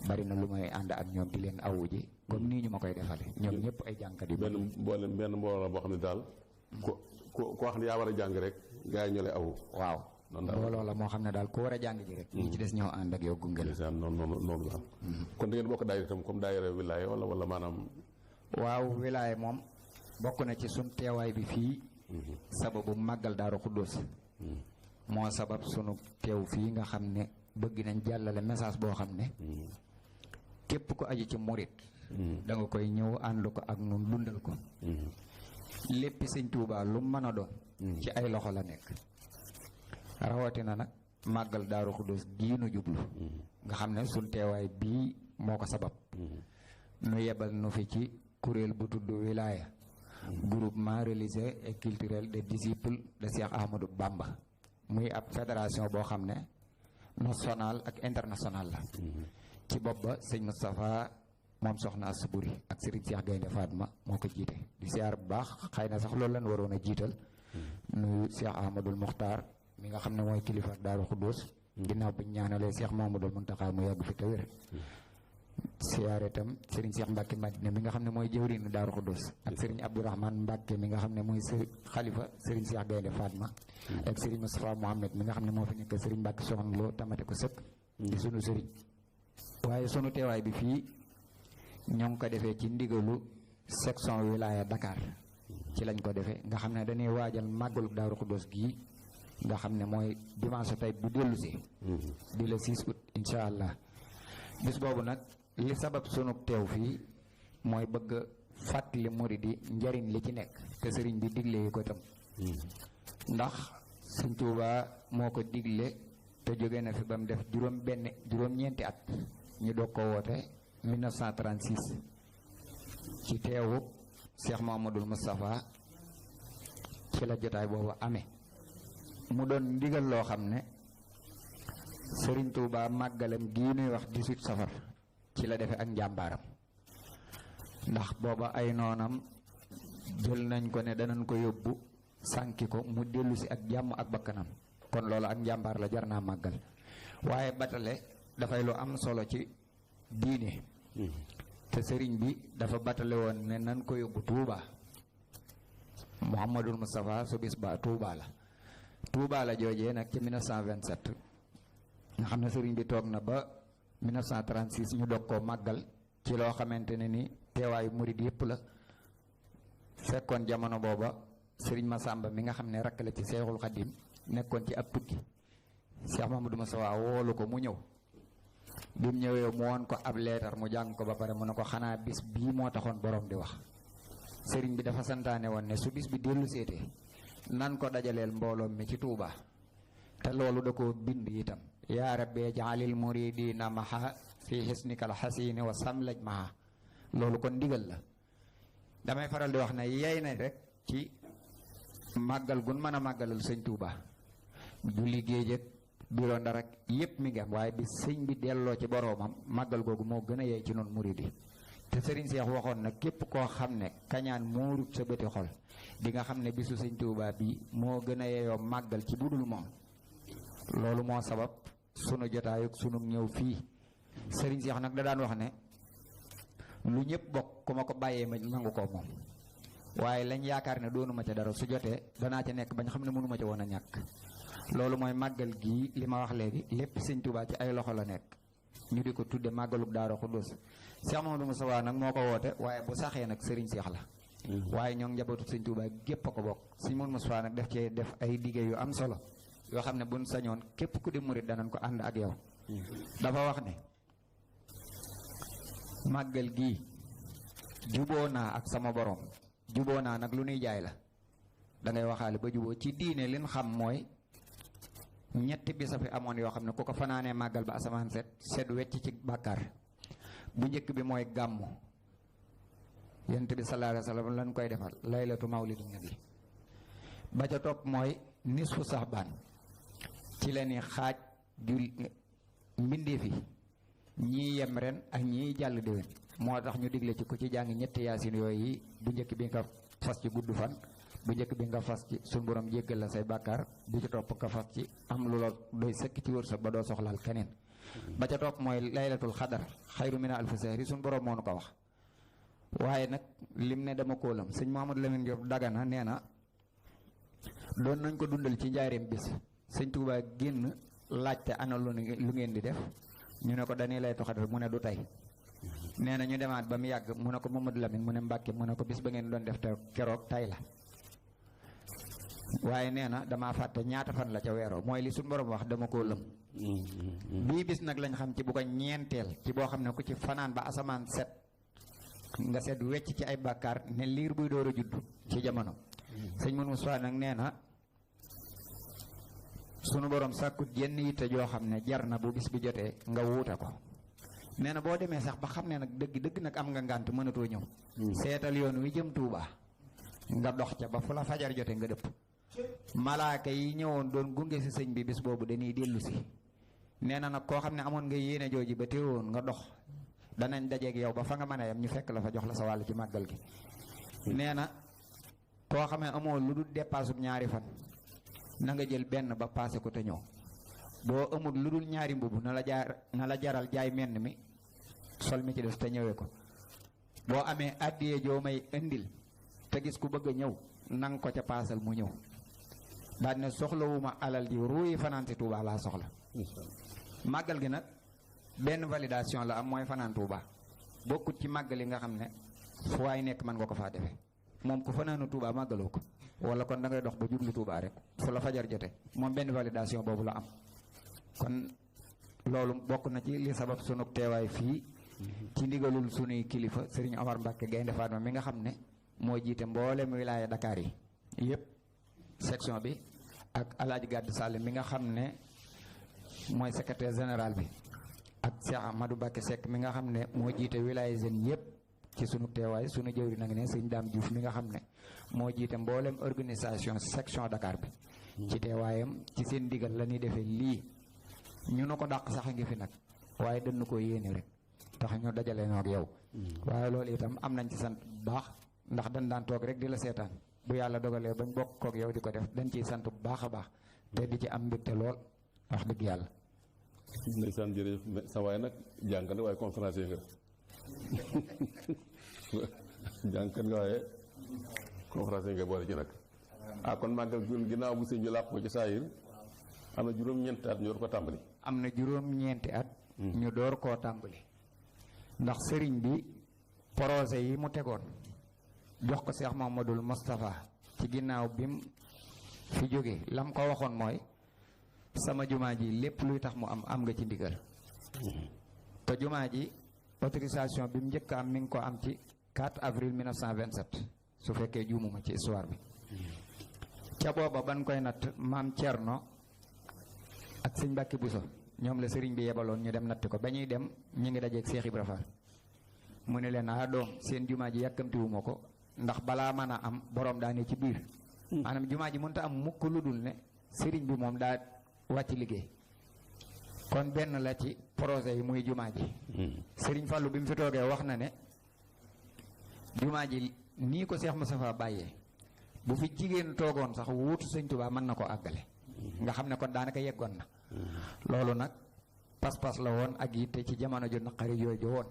bari na lu may ànd ak ñoom di leen awu ji comme nii ñu ma koy defale ñoom ñëpp ay jàngkat yu benn mbooloo la boo xam ne daal ko wax ne yaa war a jàng rek gaa yi ñoo lay awu. waaw mbooloo la moo xam ne daal ku war a jàng ji rek ñi ci des ñëw ànd ak yow gunge la. noonu la kon da ngeen bokk daayira itam comme daayira wilaaya wala maanaam. waaw wilaaya moom bokk na ci sun teewaay bi fii. sababu màggal Daaru Xuddoos. moo sabab sunu teew fii nga xam ne bëgg nañ jàllale message boo xam ne. képp ku aju ci murit. da nga koy ñëw ànd ko ak ñun dundal ko. léppi sëñ Tuubaa lu mën a doon. ci ay loxo la nekk. rawatina nag màggal Daaru Xuddoos gii nu jublu. nga xam ne suñ teewaay bii moo ko sabab. nu yebal nu fi ci kuréel bu tudd wilaaya. groupement religieux et culturel des disciples de Cheikh Ahmadou Bamba. muy ab fédération boo xam ne national ak international la. ci bopp ba sëñ Moustapha moom soxna Asuburi ak Serigne Cheikh Gaynde Fatma moo ko jiite di siyaar bu baax xëy na sax loolu lañ waroon a jiital. nuyu Cheikh Ahmadul Muxtaar mi nga xam ne mooy kilifa Daaru Xuddoos. ginnaaw bi ñu ñaanalee Cheikh Mamadul Muntaxa mu yàgg fi te wér. siyaare itam Serigne Cheikh Mbacke Madina mi nga xam ne mooy jëwriñu Daaru Xudoos ak Serigne Abdourahmane Mbacke mi nga xam ne mooy xalifa Serigne Cheikh Gaynde Fatma ak Serigne Moustapha Mohamed mi nga xam ne moo fi nekk Serigne Mbacke Soxna Lo tamate ko sëkk di sunu Serigne. waaye sunu teewaay bi fii ñoo ngi ko defee ci ndigalu section wilaya Dakar ci lañ ko defee nga xam ne dañuy waajal màggalu Daaru Xudoos gii nga xam ne mooy dimanche tey bu dellu si di le 6 août incha allah. bis boobu nag li sabab sunu teew fii mooy bëgg fàttali murid yi njariñ li ci nekk te sëriñ bi digle ko itam ndax sëñ Tuuba moo ko digle te jóge na fi ba mu def juróom-ñeenti at ñu doog ko woote 1936 ci teewu Cheikh Mouhamadoul Moustapha ci la jotaay boobu amee mu doon ndigal loo xam ne Sëriñ Tuuba màggalam gii nuy wax 18 safar ci la defe ak njàmbaaram ndax booba ay noonam jël nañ ko ne danañ ko yóbbu sànki ko mu dellu si ak jàmm ak bakkanam kon loolu ak njàmbaar la jar naa màggal waaye batale dafay lu am solo ci diine te sëriñ bi dafa batale woon ne nan ko yóbbu Tuuba Mouhamadoul Moustapha su bis ba Tuuba la joojee nag ci 1927 nga xam ne sëriñ bi toog na ba 1936 ñu dog koo màggal ci loo xamante ne ni teewaayu murid yëpp la fekkoon jamono booba sëriñ Massamba mi nga xam ne rakk la ci Seexul Xadim nekkoon ci ab tukki Cheikh Mamadou Moustapha woolu ko mu ñëw bi mu ñëwee mu woon ko ab leetar mu jàng ko ba pare mu ne ko xanaa bis bii moo taxoon borom di wax sëriñ bi dafa santaane woon ne su bis bi dellu seetee nan ko dajaleel mbooloom mi ci Tuuba te loolu da koo bind itam yaa rabbi jaalil muridina maha fi xisnikal xasini wa samlaj maha loolu kon ndigal la damay faral di wax ne yey na rek ci màggal gun mën a màggalal sëñ Tuuba julli géej ak biro Ndar ak yépp mi ngi am waaye bi sëñ bi delloo ci boroomam màggal googu moo gën a yey ci noonu murid yi te sëriñ Seex waxoon na képp koo xam ne kañaan moo rut sa bëti xol di nga xam ne bisu sëñ Tuuba bi moo gën a yeyoo màggal ci budul moom loolu moo sabab sunu jotaay ak sunu ñëw fii sëriñ Seex nag da daan wax ne lu ñëpp bokk ku ma ko bàyyee ma nangu ko moom waaye lañ yaakaar ne doonu ma ca dara su jotee danaa ca nekk bañ xam ne mënu ma ca woon a ñàkk loolu mooy màggal gii li ma wax léegi lépp sëñ Tuuba ci ay loxo la nekk ñu di ko tudde màggalub Daaru Xudoos Cheikh Mamadou Moustapha nag moo ko woote waaye bu saxee nag sëriñ Seex la waaye ñoo ngi njabootu sëñ Tuuba gépp a ko bokk sëñ Mamadou Moustapha nag def cee def ay liggéey yu am solo yoo xam ne buñ sañoon képp ku di murit danañ ko ànd ak yow dafa wax ne màggal gii juboo naa ak sama borom juboo naa nag lu nuy jaay la dangay waxaale ba juboo ci diine liñ xam mooy ñetti bisa fi amoon yoo xam ne ku ko fanaanee màggal ba asamaan set wecc ci bàkkaar bu njëkk bi mooy gàmmu yonent bi sallallahu alayhi wa sallam lañ koy defal laylatu mawlidin nabi ba ca topp mooy nisfu saxbaan ci la ni xaaj jul mbindeef yi ñii yem ren ak ñii jàll déwén moo tax ñu digle ci ku ci jàng ñetti yaasin yooyu bu njëkk bi nga fas ci gudd fan bu njëkk bi nga fas ci suñu borom jéggal la say bàkkaar bu ci topp nga fas ci am lu la doy sëkk ci wërsëg ba doo soxlaal keneen ba ca topp mooy laylatul xadar xayru mina alfi sahri suñu borom moo nu ko wax waaye nag lim ne dama kóolam sëñ Mouhamadou Lamine Diop Dagana nee na doon nañ ko dundal ci njaareem bis sëñ Tuuba génn laajte ana lu ngeen di def ñu ne ko dañuy laylatul xadar mu ne du tey nee na ñu demaat ba mu yàgg mu ne ko Mamadou Lamine mu ne Mbàkke mu ne ko bis ba ngeen doon def te keroog tay la waaye nee na damaa fàtte ñaata fan la ca weeroo mooy li suñu borom wax dama koo lëm bii bis nag lañ xam ci bu ko ñeenteel ci boo xam ne ku ci fanaan ba asamaan set nga set wecc ci ay bàkkaar ne liir buy door a judd ci jamono sëñ Mouhamadou Moustapha nag nee na sunu borom sàkkut jenn yitte joo xam ne jar na bu bis bi jotee nga wuute ko nee na boo demee sax ba xam ne nag dëgg nag am nga ngànt mënatoo ñëw seetal yoon wi jëm Tuuba nga dox ca ba fu la fajar jote nga dëpp malaaka yi ñëwoon doon gunge si sëñ bi bis boobu dañuy dellu si nee na nag koo xam ne amoon nga yéene jooji ba teewoon nga dox danañ dajeeg yow ba fa nga mën a yem ñu fekk la fa jox la sa wàll ci màggal gi nee na koo xam ne amoo lu dul dépassub ñaari fan na nga jël benn ba paase ko te ñëw boo amul lu dul ñaari mbubb na la jaral jaay menn mi sol mi ci des te ñëwee ko boo amee addiyee joo may indil te gis ku bëgg a ñëw nang ko ca paasal mu ñëw daal ne soxlawuma alal ji ruuyi fanaan si Touba laa soxla màggal gi nag benn validation la am mooy fanaan Touba bokkut ci màggal yi nga xam ne fu waay nekk mën nga ko faa defee moom ku fanaanu Touba màggaloo ko wala kon da ngay dox ba jublu Touba rek fu la fajar jote moom benn validation boobu la am kon loolu bokk na ci li sabab sunu teewaay fii ci ndigalul sunuy kilifa Serigne Omar Mbacke Gaynde Fatma mi nga xam ne moo jiite mboolem wilaaya Dakar yi yëpp section bi ak Alaaji Gàdd Sall mi nga xam ne mooy secrétaire général bi ak Cheikh Amadou Mbacke Seck mi nga xam ne moo jiite wilaaya Zene yëpp ci sunu teewaay sunu jëwri nag ne Serigne Dame Diouf mi nga xam ne moo jiite mboolem organisation section Dakar bi ci teewaayam ci seen ndigal la ñuy defee lii ñu nu ko dàq sax a ngi fi nag waaye dañu ko yéene rek tax ñu dajale noo ak yow waaye loolu itam am nañ ci sant bu baax ndax dañ daan toog rek di la seetaan bu yàlla dogalee bañ bokk kook yow di ko def dañ ciy sant bu baax a baax te di ci am mbégte lool wax dëgg yàlla. ndeysaan jërëjëf sa waaye nag jànkat nga waaye conférencier nga jànkat nga waaye conférencier nga boole ci nag kon màggal ginnaaw bu sëñ bi làq ko ci saayir am na juróom-ñeenti at ñu door ko tàmbali. am na juróom-ñeenti at. ñu door koo tàmbali. ndax sëriñ bi projet yi mu tegoon jox ko Cheikh Mamadou Moustapha ci ginnaaw bi mu fi jógee lam ko waxoon mooy sama jumaa ji lépp luy tax mu am nga ci ndigal. te jumaa ji autorisation bi mu njëkk am mi ngi ko am ci 4 avril 1927 su fekkee juumuma ci histoire bi. ca booba ban koy natt maam Thierno. ak sëñ Mbàkke Buso ñoom la sëriñ bi yebaloon ñu dem natt ko ba ñuy dem ñu ngi dajeeg Seex Ibra Faal mu ne leen doom seen jumaa ji yàkkamtiwuma ko ndax balaa mën a am borom daa ne ci biir maanaam jumaa ji mënta am mukk lu dul ne sëriñ bi moom daa wàcc liggéey kon benn la ci projet yi muy jumaa ji sëriñ Fallu bi mu fi toogee wax na ne jumaa ji nii ko Seex Mustafaa bàyyee bu fi jigéen toogoon sax wuutu sëñ Tuubaa mën na ko àggale nga xam ne kon daanaka yeggoon na loolu nag pas-pas la woon ak yitte ci jamono ju naqari jooju woon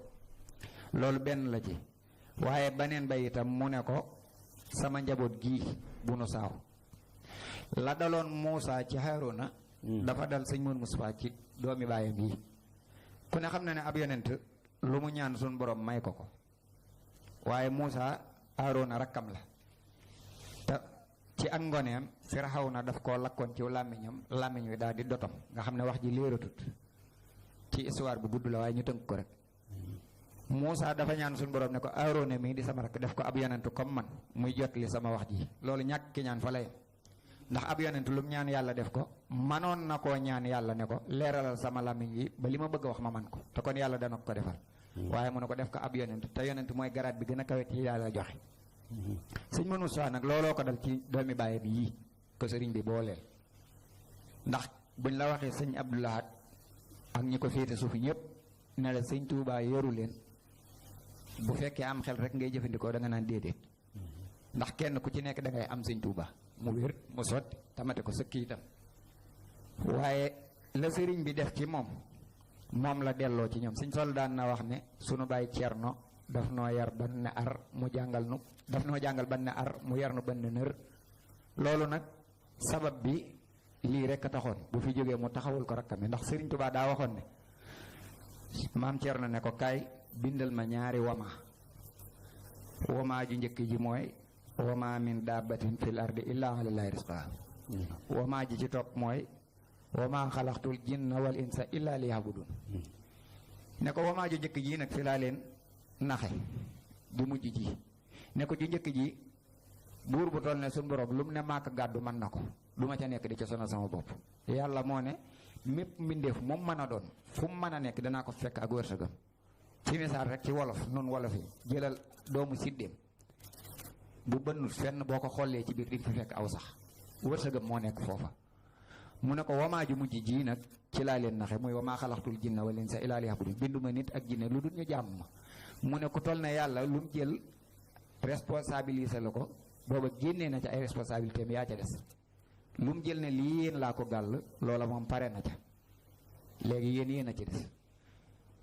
loolu benn la ci waaye beneen ba itam mu ne ko sama njaboot gii bu nu saaw la daloon Muusaa ci Haaruna dafa dal sëñ Moon Mustafaa ci doomi baayam yi ku ne xam na ne ab yonent lu mu ñaan suñ borom may ko ko waaye Muusaa Haaruna rakkam la ci ak ngoneem Firawna daf koo lakkoon ci làmmiñ wi daal di dotom nga xam ne wax ji léeratut ci histoire bu gudd la waaye ñu tënk ko rek Muusaa dafa ñaan suñu borom ne ko Aaroona mii di sama rakk def ko ab yonent comme man muy jot li sama wax ji loolu ñàkk ki ñaan fa lay ndax ab yonent lu mu ñaan yàlla def ko manoon na koo ñaan yàlla ne ko leeralal sama làmmiñ wi ba li ma bëgg a wax ma man ko te kon yàlla dana ko defal waaye mu ne ko def ko ab yonent te yonent mooy garaat bi gën a kawe ci yàlla joxe sëñ Manoune Sow nag looloo ko dal ci doomi baayam yii ko sëriñ bi booleel ndax buñ la waxee sëñ Abdou Lahad ak ñi ko féete suuf ñëpp ne la sëñ Touba yoru leen bu fekkee am xel rek ngay jëfandikoo da nga naan déedéet ndax kenn ku ci nekk da ngay am sëñ Touba mu wér mu sotti tamate ko sëkk itam waaye la sëriñ bi def ci moom la delloo ci ñoom sëñ Fall daan na wax ne sunu baay Cerno daf noo yar ban ne ar mu jàngal nu daf noo jàngal ban ne ar mu yar nu ban ne nër loolu nag sabab bi lii rek a taxoon bu fi jógee mu taxawul ko rakkam ndax Sëriñ Tuubaa daa waxoon ne maam Cerno ne ko kaay bindal ma ñaari wama ju njëkk ji mooy wama min dabbatin fil ardi illa alallaahi rizqaha wama ji ci topp mooy wama xalaqtul jinna wal insa illa liya'budun ne ko wama ju njëkk ji nag fi laa leen naxe ju mujj ji ne ko ju njëkk ji buur bu toll ne suñu borom lu mu ne maaka gàddu mën na ko du ma ca nekk di ca sonal sama bopp yàlla moo ne mépp mbindeef moom mën a doon fu mu mën a nekk danaa ko fekk ak wërsëgam ci misaal rek ci wolof nun wolof yi jëlal doomu siddéem bu bënnut fenn boo ko xollee ci biir di fi fekk aw sax wërsëgam moo nekk foofa mu ne ko wamaa ju mujj ji nag ci laa leen naxe muy wamaa xalaxtul jinna wal insa illaa liya'budun binduma nit ak jinne lu dul ñu jàmm ma mu ne ku toll ne yàlla lu mu jël responsabilisé la ko booba génnee na ca ay responsabilité mi yaa ca des lu mu jël ne lii yéen laa ko gàll loola moom pare na ca léegi yéen a ci des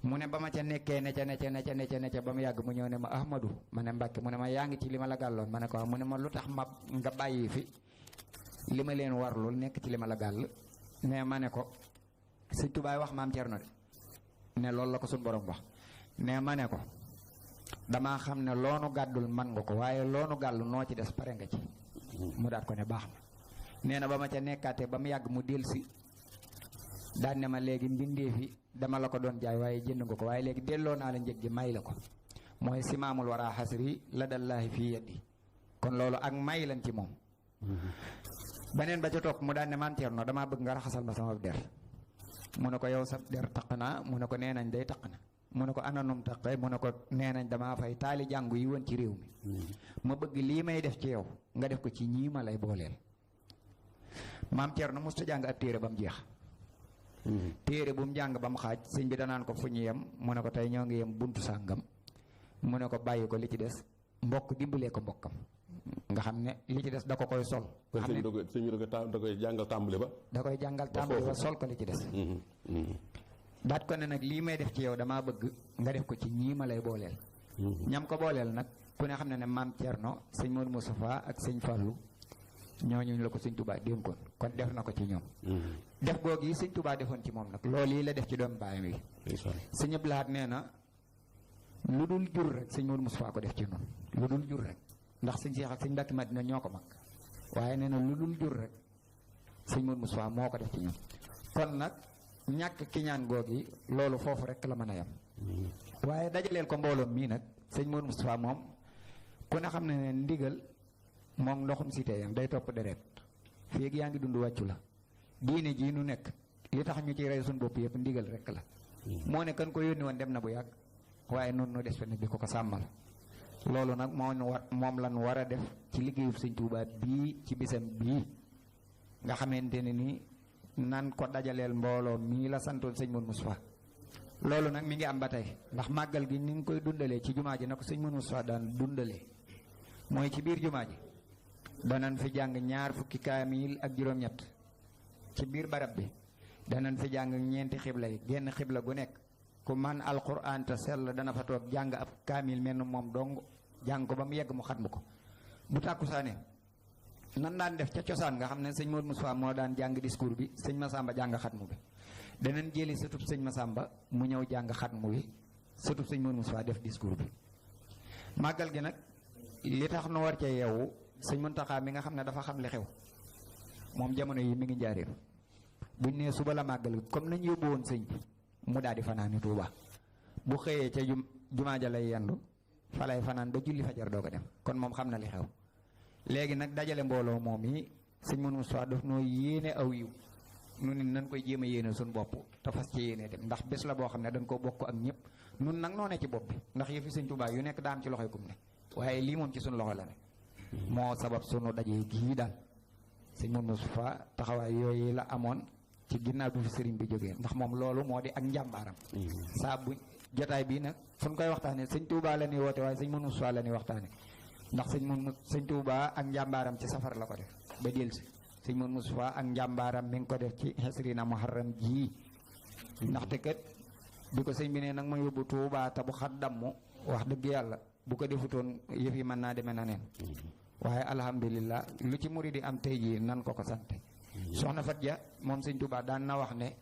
mu ne ba ma ca nekkee ne ca ba mu yàgg mu ñëw ne ma Ahmadou ma ne Mbàkke mu ne ma yaa ngi ci li ma la gàlloon ma ne ko mu ne ma lu tax ma nga bàyyi fi li ma leen warlul nekk ci li ma la gàll ne ma ne ko sëñ Tuubaa wax maam Cerno de ne loolu la ko suñ borom wax ne ma ne ko damaa xam ne loonu gàddul man nga ko waaye loonu gàll noo ci des pare nga ci mu daat ko ne baax na nee na ba ma ca nekkaatee ba mu yàgg mu delsi daan ne ma léegi mbindee fi dama la ko doon jaay waaye jënd nga ko waaye léegi delloo naa la njëg gi may la ko mooy simaamul wara xasri la dallaahi fii yeddi kon loolu ak may lan ci moom beneen ba ca topp mu daan ne maam Cerno damaa bëgg nga raxasal ma sama der mu ne ko yow sa der taq naa mu ne ko nee nañ day taq na mu ne ko ananum taqe mu ne ko nee nañ damaa fay taali jàngu yi woon ci réew mi ma bëgg lii may def ci yow nga def ko ci ñii ma lay booleel maam Cerno musta jàng ab téere ba mu jeex téere bu mu jàng ba mu xaaj sëñ bi danaan ko fu ñu yem mu ne ko tey ñoo ngi yem buntu sàngam mu ne ko bàyyi ko li ci des mbokk dimbalee ko mbokkam nga xam ne li ci des da ko koy sol sëñ bi da koy jàngal tàmbali ba da koy jàngal tàmbali ba sol ko li ci des daat ko ne nag lii may def ci yow damaa bëgg nga def ko ci ñii ma lay booleel ñam ko booleel nag ku ne xam ne ne maam Cerno sëñ Modou Moustapha ak sëñ Fallou ñooñu la ko sëñ Touba dénkoon kon def na ko ci ñoom def googu yi sëñ Touba defoon ci moom nag loolu yi la def ci doomu baayam yi sëñ Abdou Lahad nee na lu dul jur rek sëñ Modou Moustapha ko def ci noonu lu dul jur rek ndax sëñ Cheikh ak sëñ Mbacke Madina ñoo ko mag waaye nee na lu dul jur rek sëñ Modou Moustapha moo ko def ci ñoom kon nag ñàkk ki ñaan googu yi loolu foofu rek la mën a yem waaye dajaleel ko mbooloom mii nag sëñ Modou Moustapha moom ku ne xam ne ne ndigal moom ndoxum si teyam day topp deret féegi yaa ngi dund wàccu la diine jii nu nekk li tax ñu ci rey suñ bopp yëpp ndigal rek la moo ne kan ko yónni woon dem na bu yàgg waaye noonu nu des fa nag di ko sàmmal loolu nag moom lan war a def ci liggéeyu sëñ Tuubaa bii ci bisam bii nga xamante ne ni nan ko dajaleel mbooloo mii la santoon sëñ Modou Moustapha loolu nag mi ngi am ba tey ndax màggal gi ni ngi koy dundalee ci jumaa ji na ko sëñ Modou Moustapha daan dundalee mooy ci biir jumaa ji danañ fi jàng 20 kaamil ak juróom-ñett ci biir barab bi danañ fi jàng 4 xibla yi genn xibla gu nekk ku man alquran te sell dana fa toog jàng ab kaamil mel moom dong jàng ko ba mu yegg mu xatmu ko bu tàkkusaane nan daan def ca cosaan nga xam ne sëñ Modou Moustapha moo daan jàng discours bi sëñ Massamba jàng xatmu bi danañ jëli sëtub sëñ Massamba mu ñëw jàng xatmu bi sëtub sëñ Modou Moustapha def discours bi màggal gi nag li tax nu war cee yeewu sëñ Muntaxa mi nga xam ne dafa xam li xew moom jamono yi mi ngi njaareem buñ nee suba la màggal comme nañ yóbbu woon sëñ bi mu daal di fanaani Tuuba bu xëyee ca jumaa ja lay yendu fa lay fanaan ba julli fajar doo ko dem kon moom xam na li xew léegi nag dajale mbooloo moom yi sëñ Modou Moustapha daf noo yéene aw yiw nu ni nan koy jéem a yéene suñu bopp te fas ci yéene dem ndax bés la boo xam ne dañ koo bokk ak ñëpp nun nag noo ne ci bopp bi ndax yëfi sëñ Tuuba yu nekk daam ci loxoy kum ne waaye lii moom ci suñu loxo la ne moo sabab sunu dajee gii daal sëñ Modou Moustapha taxawaay yooyu la amoon ci ginnaaw bi fi sëriñ bi jógee ndax moom loolu moo di ak njàmbaaram saa bu jotaay bii nag fu ñu koy waxtaane sëñ Touba la ñuy woote waaye sëñ Modou Moustapha la ñuy waxtaane ndax sëñ Touba ak njàmbaaram ci safar la ko def ba dellusi sëñ Modou Moustapha ak njàmbaaram mi ngi ko def ci xesrina muharram jii ndaxte kat bi ko sëñ bi ne nag ma yóbbu Touba te bu xat damm wax dëgg yàlla bu ko defutoon yëf yi mën naa demee na neen waaye alhamdulilah lu ci murid di am tey jii nan ko sante soxna Fat Ja moom sëñ Touba daan na wax ne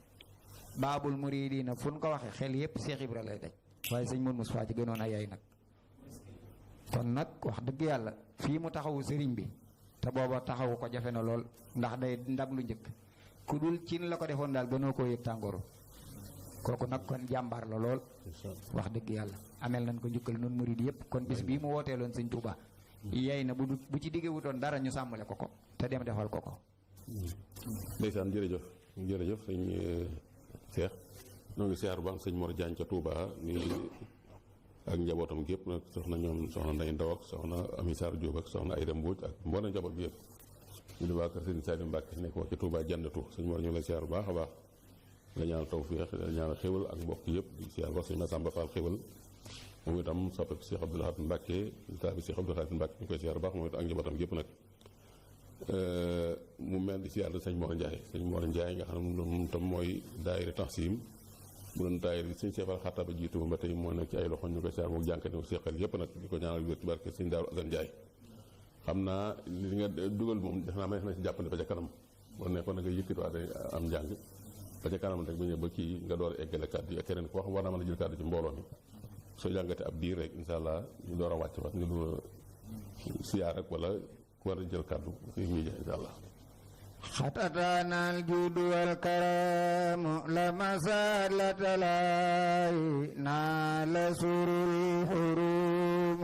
baabul muridina fu ñu ko waxee xel yëpp Cheikh Ibra lay daj waaye sëñ Modou Moustapha ci gënoon a yaay nag kon nag wax dëgg yàlla fii mu taxawu sëriñ bi te booba taxawu ko jafe na lool ndax day ndab lu njëkk ku dul cin la ko defoon daal gënoo koo yëg tàngooru kooku nag kon jàmbaar la lool wax dëgg yàlla amel nañ ko njukkal noonu murid yëpp kon bis bii mu wooteeloon sëñ Touba yey na bu ci digge wutoon dara ñu sàmmale ko te dem defal ko ndeysaan jërëjëf sëñ Cheikh ñoo ngi siyaar bu baax sëñ Mor Diagne ca Touba ni ak njabootam gépp nag soxna Ndey Ndaw ak soxna Ami Sarr Diop ak soxna Ayda Mbuuj ak mboolem njaboot bi yëpp ñu di waa kër sëñ Saliou Mbacke nekk wax ci Touba jannatu sëñ Mor ñu la siyaar bu baax a baax la ñaanal tawfeex la ñaanal xéwal ak mbokk yëpp di siyaar wax sëñ Massamba Fall xéwal moom itam soppeeku Cheikh Abdou Lahad Mbacke taabi Cheikh Abdou Lahad Mbacke ñu koy siyaar bu baax moom it ak njabootam gépp nag mu mel di siyaar sëñ Mor Ndiaye nga xam ne moom tam mooy daayira Tansim bu doon taayir bi suñ seefal xatta ba jiitu ba tey moo nekk ci ay loxo ñu ko siyaar moom jànkati mu seqal yëpp nag di ko ñaanal wér ci barke sëñ Daaru Asan Njaay xam naa li nga dugal moom def naa ma na si jàppante ba ca kanam boo nekkoon na nga yëkkati waat am njàng ba ca kanam rek ba ñëw ba kii nga door a eggale kàddu yi ak keneen ko wax war naa mën a jël kàddu ci mbooloo mi soo jàngatee ab diir rek incha allah ñu door a wàcc fa ñu door a siyaar rek wala ku war a jël kàddu fi muy jeex incha allah. xatataana aljuud walkaraam lama saadlata laay naa la surul xurum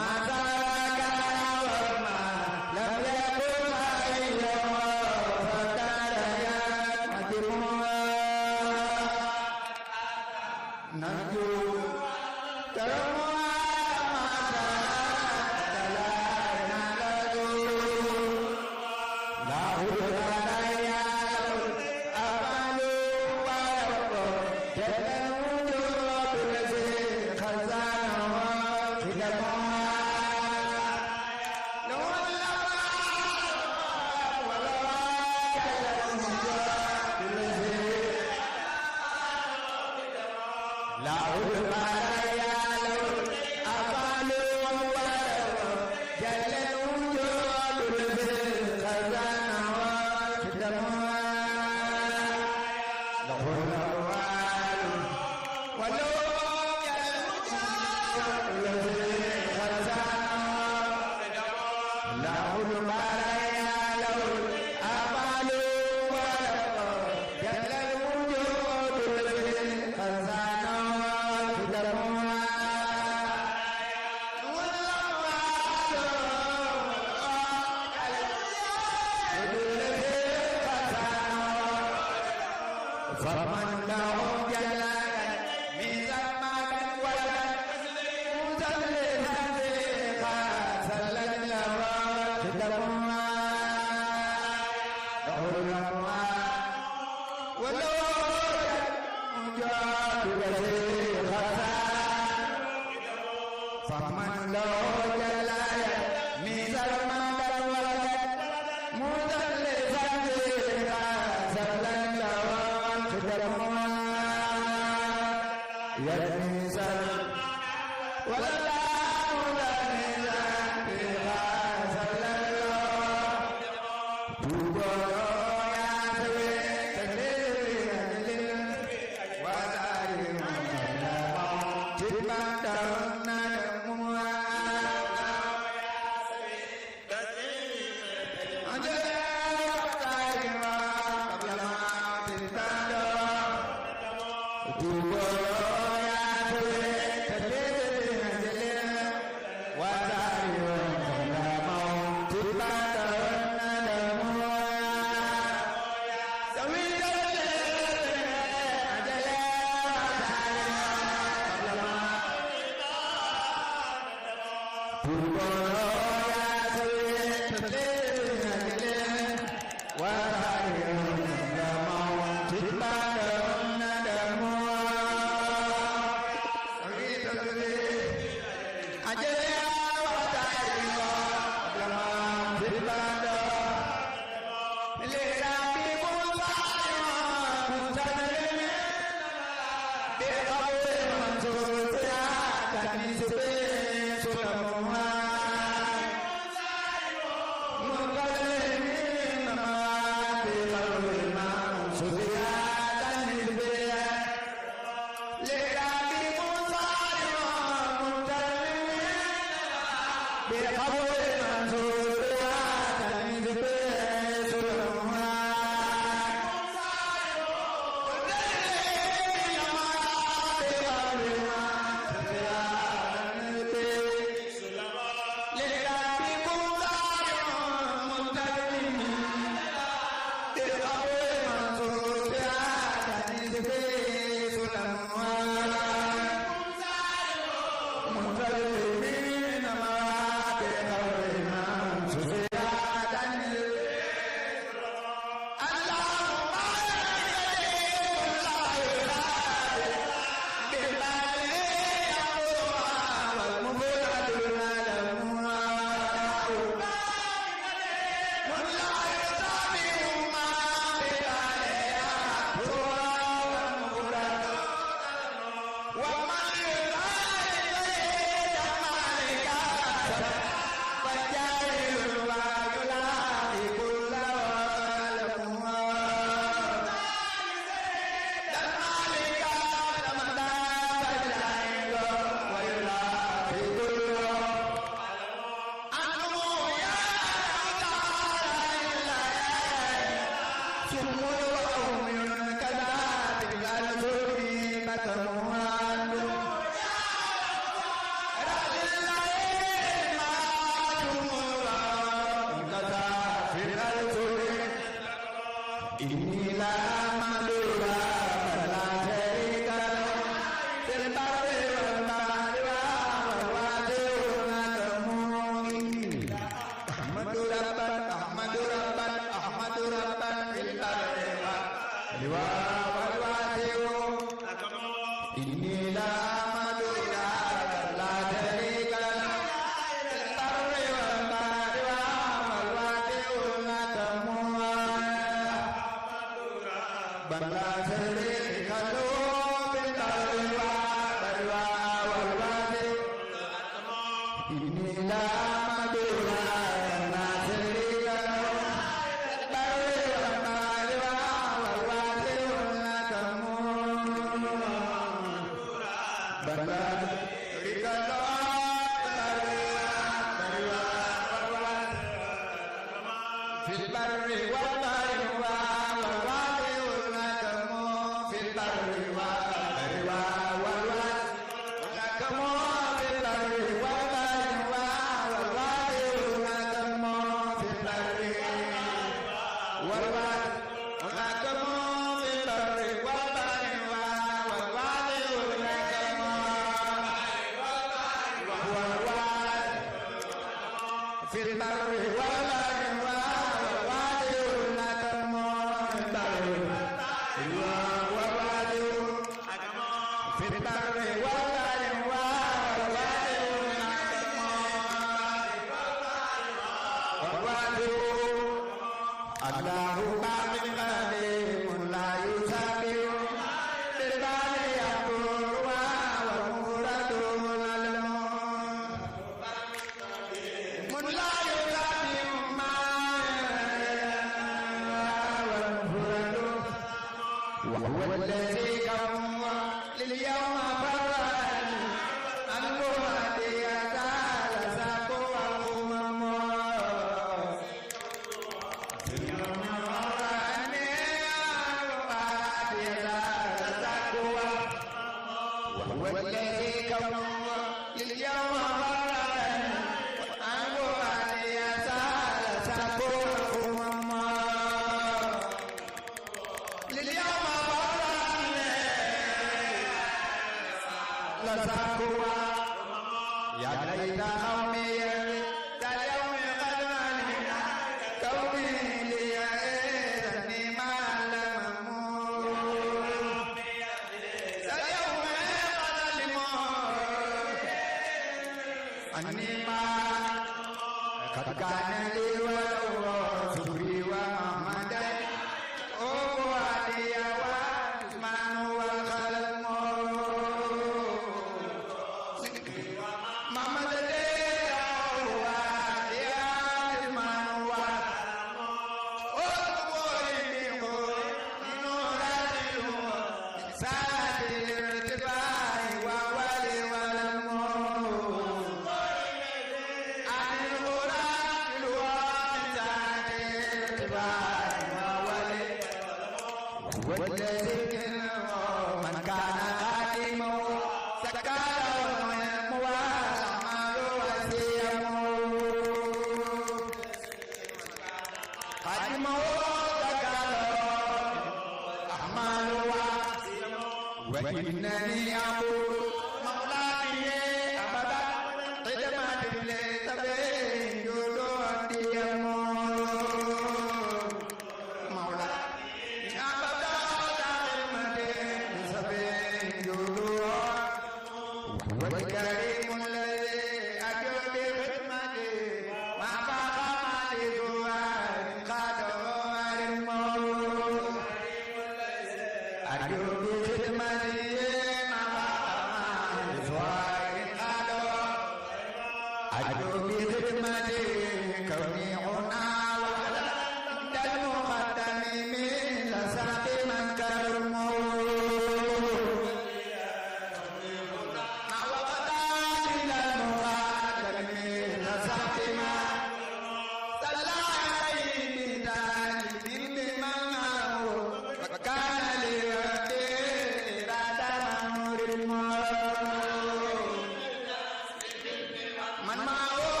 man ma o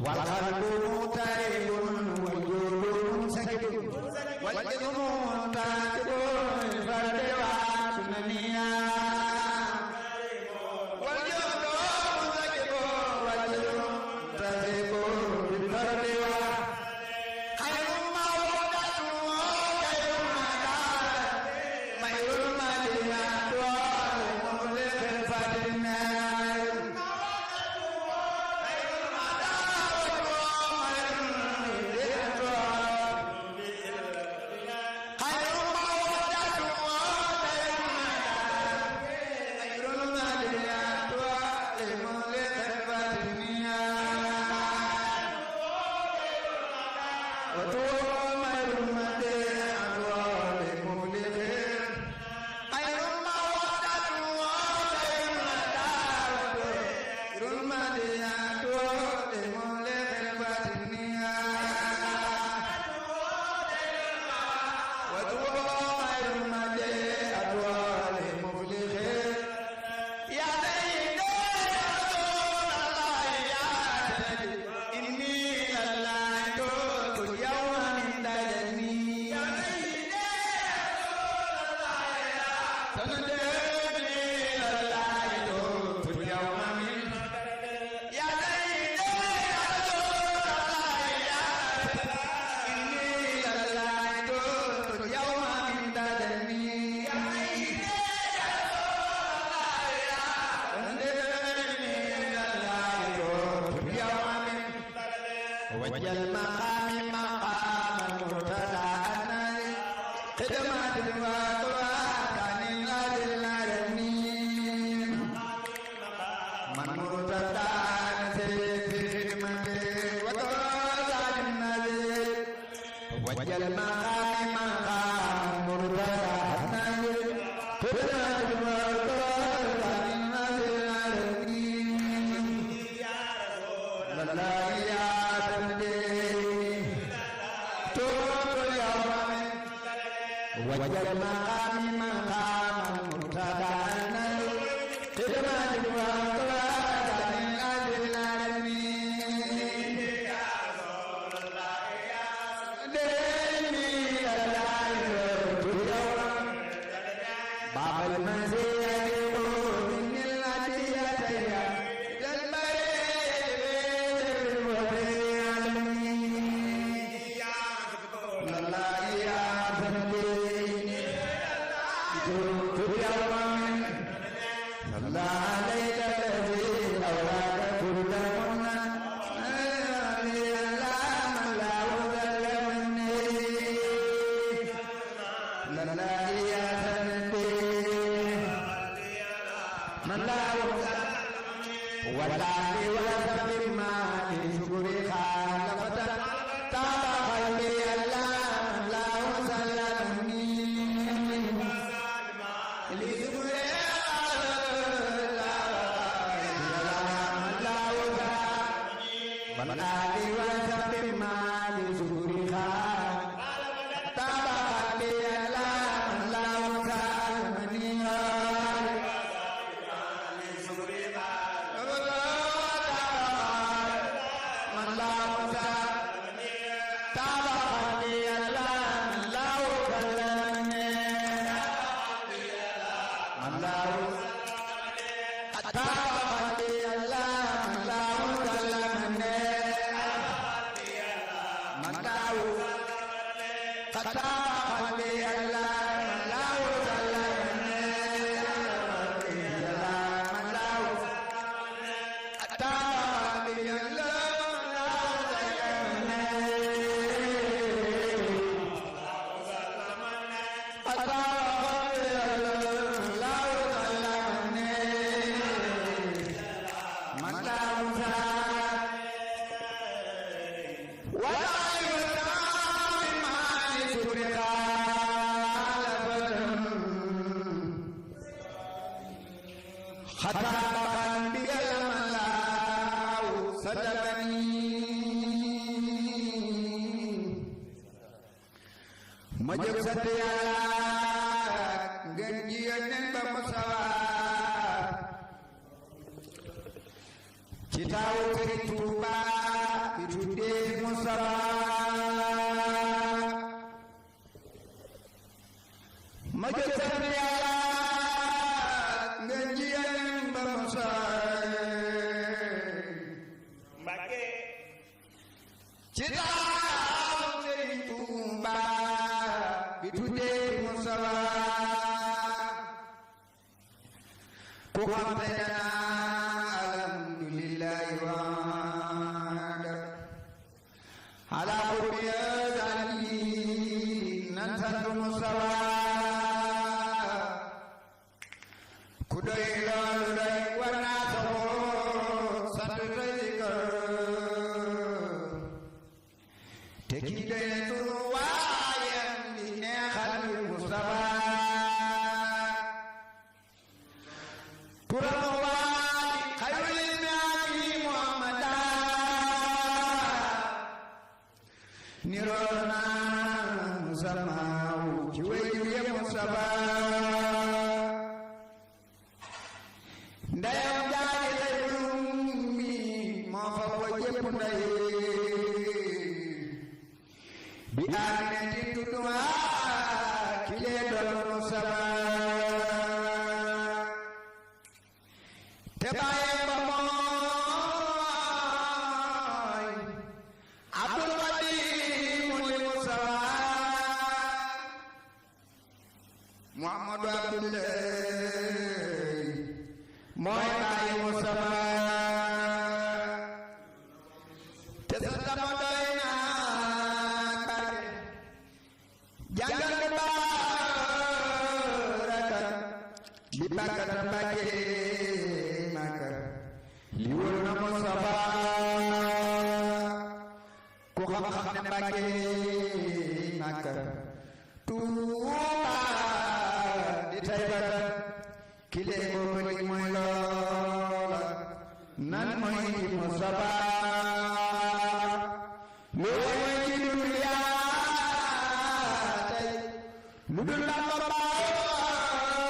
والقلب مضطرب والجود منسكب والجسم منتكب الفرد وسننيا والجود منسكب والجسم منتكب بالفرد خير ما وقته خير ما دار خير الماليات والملك الفتنة وجل مقام مقام مرتدى خدمات وطوات عن العالمين من مرتدى نسيب في خدمته وطوات عن النبي وجل مقام مقام مرتدى خدمات وطوات عن العالمين لا وجل مقام مقام مرتدى خدمات وطوات عن العالمين يا رسول الله يا ديني اليوم باب المزيد من الهديتين للمريض والعالمين يا رسول الله يا ma jóg sant Yàlla ngeen ji yónneen ba Mustafa ci taawu Sëriñ Tuuba tuddee Mustafa ma jóg sant Yàlla nga jiyan ba Musa Mbàkke ci taaw Sëriñ Tuuba bi tuddee Mustafa ku xam te alhamdulillahi waada ala qurbiya zali nan sant Mustafa ku doy loolu doy war naa saxoo sant tey kër te ki doy turu waayam di neexal Mustafa nirona musamaaw ci wéyu ye Mustafa ndeyam jaay lay mi moo fa ko jëpp ndey bi Amina ti tuduma ki lee doon Mustafa te bàyyi ba mooy Abdul Muhammadu Abdullahi mooy bàyyi Mustafa te sa tama doy na barke jàngal nga baarakat li bàkkata Mbàkke Makka li wër na Mustafa ku xam-xam ne Mbàkke Makka kile boobu li mooy loola nan mooy Mustafa loo mooy ci dunya tey lu dul la ko baaxul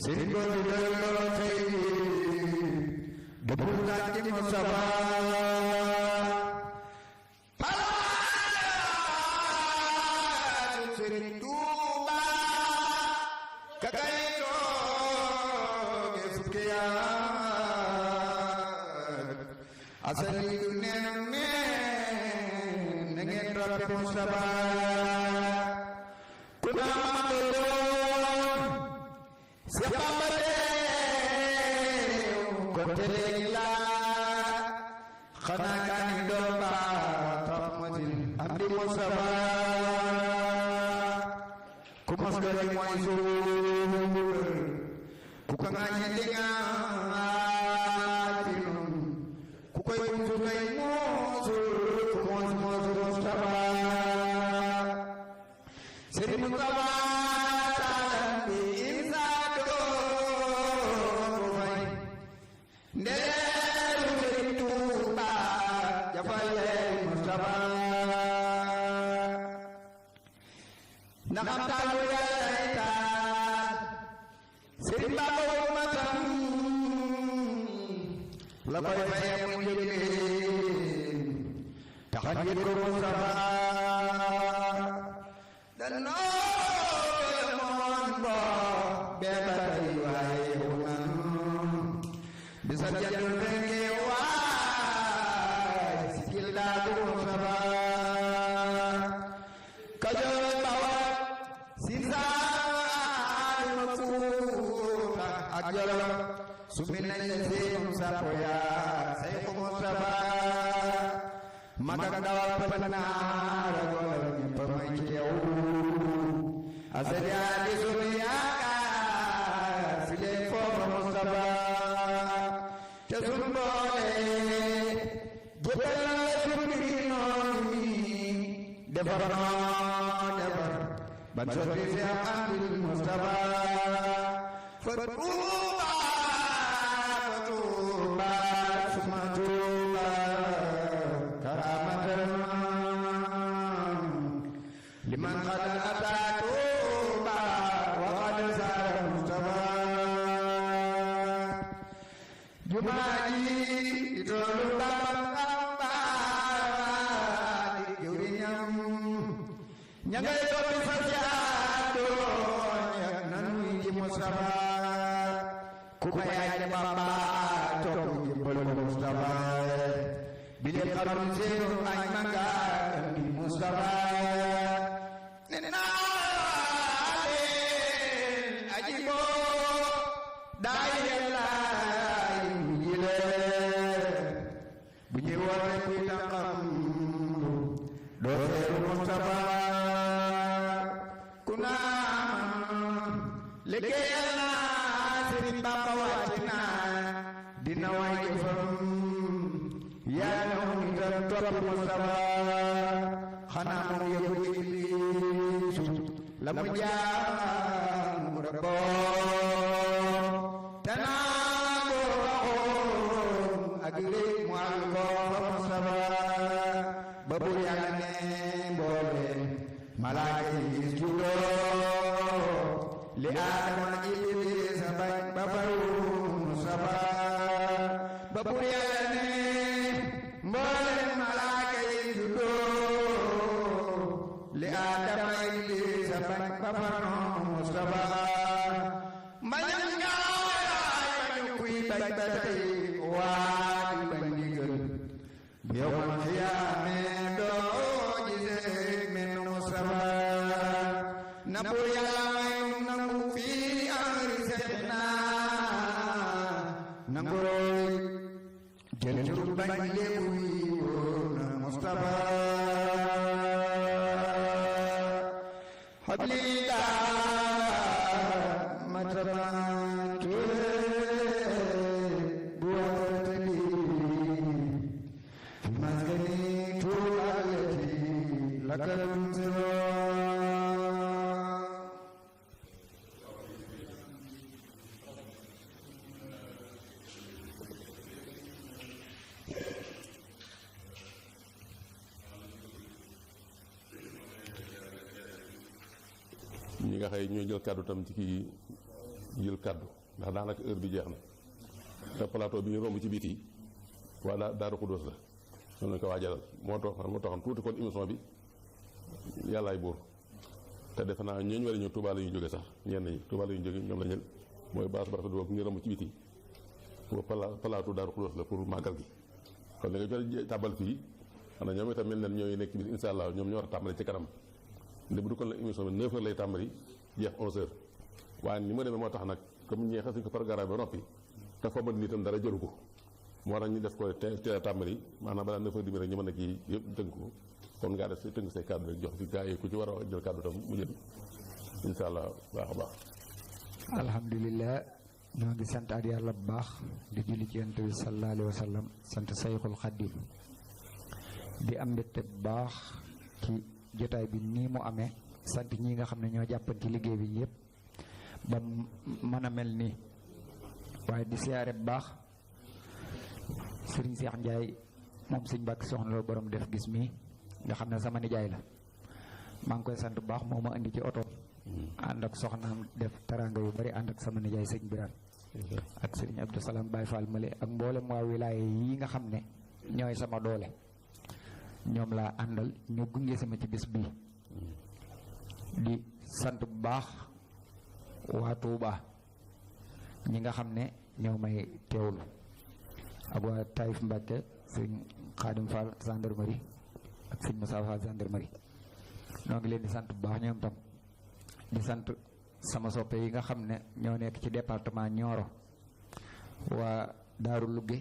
seen boobu looloo tey dëppul naa ci Mustafa asali du neen na ngeen toppe Mustafa ku na amatoo si xambate ko tereegi la xanaa kaani doon baa tax matin am di Mustafa ku mos doon mooy suur ku ko ŋaañe li nga ndaxam taalu yaay taal Sëriñ Bamba wu matam la koy faye mu njëgeen taxan yit ko Mustafa danoo moon bo beebatay waaye wunan bisa jandul fenke waay sikil laalu Mustafa kajo ajala sumina lezim sapoya sayfu Mustafa maga dawal penara golong pemai kiau asanya di sunia silefo Mustafa kesumboe jepela suminoni devarno devar bansori ambil Mustafa Fatuba, Sumatuba, Karamatan, liman qad atatuba, wa qad zara Mustafa. jumaa ji di toolu Bamba di jëwriñam ña ngay toppi fa jaadoon yak nanuy ji Mustafa ku ko yaay ne Bamba topp jëbbalu Mustafa bi leen xarum seenu añ manga di Mustafa ne naa leen aji boo daay yàllaay yile bu ñuy woote kuy tànqam doo seeru Mustafa ku naan liggéeyal naa Sëriñ Bamba wàcc naa dina way jëfam yaa na mu itam topp Mustafa xanaa moom yëgu Ibliisu la mu jaam mu rabboo te naa ko waxoon ak léegi mu àll ko Mustafa ba bur yàlla ne mboole malaaka yi gis juddoo li Aadama Iblis bañ ba faru Mustafa ba bur yàlla ne mboole malaaka yi juddoo li Aadama Iblis bañ ba faru Mustafa mbañam ngaay bañu kuy bañ ba tey waaj bañ ndigal yow man xiyaame doo gisee men Mustafa na bur yàlla may nangu fii amri seexna nangu roy jël tur bañ léegu yi woon Mustafa hablida mataban ture buwatali maskani tualati lakal munziro ñi nga xëy ñooy jël kàddu tam ci kii jël kàddu ndax daanaka heure bi jeex na te plateau bi ñu romb ci biti waa Daaru Xuddoos la ñoom lañ ko waajalal moo taxoon tuuti kon émission bi yàllaay buur te defe naa ñooñu war a ñëw Touba la ñuy jóge sax ñenn ñi Touba la ñuy jóge ñoom la ñël mooy baas ba rafet boobu ñu romb ci biti plateau Daaru Xuddoos la pour màggal gi kon li nga jot tàbbal fii xanaa ñoom itam mel na ñooy nekk ci biir incha allah ñoom ñoo war a tàmbali ci kanam lépp du kon la émission bi 9h lay tàmbali jeex 11h waaye ni ma demee moo tax nag comme ñeexa suñ ko programme ba noppi te foofu ni itam dara jëru ko moo tax ñu def ko teel a tàmbali maanaam balaa 9h demi rek ñu mën a kii yëpp tënk ko kon ngaa def tënk say kàddu rek jox fi gaa yi ku ci war a jël kàddu tam mu jël incha allah baax a baax. alhamdulilah ñoo ngi santaat yàlla bu baax di julli ci yonent bi sallallahu alayhi wa sallam sant sayxul xaddim di am mbégte bu baax ci jotaay bi nii mu amee sant ñi nga xam ne ñoo jàppan ci liggéey bi yëpp ba mën a mel nii waaye di siyaare bu baax Serigne Cheikh Ndiaye moom Serigne Mbacke soxna loolu borom def gis mii nga xam ne sama nijaay la maa ngi koy sant bu baax moo ma indi ci oto ànd ak soxnaam def taranga yu bari ànd ak sama nijaay sëñ Birane ak Serigne Abdou Salam Baye Fall Male ak mboolem waa wilaaye yi nga xam ne ñooy sama doole ñoom laa àndal ñu gunge sama ci bis bii di sant bu baax waa Touba ñi nga xam ne ñoo may teewlu ak waa Taïf Mbacke sëñ Khadim Fall gendarmerie ak sëñ Moussa Fall gendarmerie ñoo ngi leen di sant bu baax ñoom tam di sant sama soppe yi nga xam ne ñoo nekk ci département Nioro waa Daaru Lugge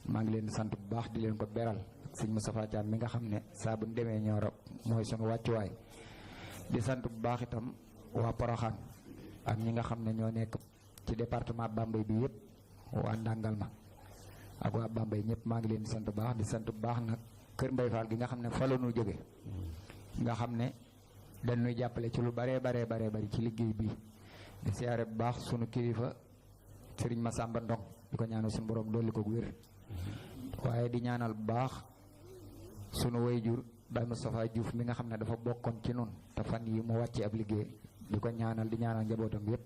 maa ngi leen di sant bu baax di leen ko beral sëñ Moustapha Thiam mi nga xam ne saa bu ñu demee Nioro mooy sunu wàccuwaay di sant bu baax itam waa Porokhane ak ñi nga xam ne ñoo nekk ci département Bambey bi yëpp waa Ndangal ma ak waa Bambey ñëpp maa ngi leen di sant bu baax nag Kër Mbay Fall gi nga xam ne fa la ñu jóge nga xam ne dañuy jàppale ci lu bari ci liggéey bi di siyaare bu baax sunu kilifa Serigne Massamba Ndong di ko ñaanal suñu borom dolli ko wér waaye di ñaanal bu baax sunu wayjur Baye Moustapha Diouf mi nga xam ne dafa bokkoon ci nun te fan yi mu wàcce ab liggéey di ko ñaanal di ñaanal njabootam yëpp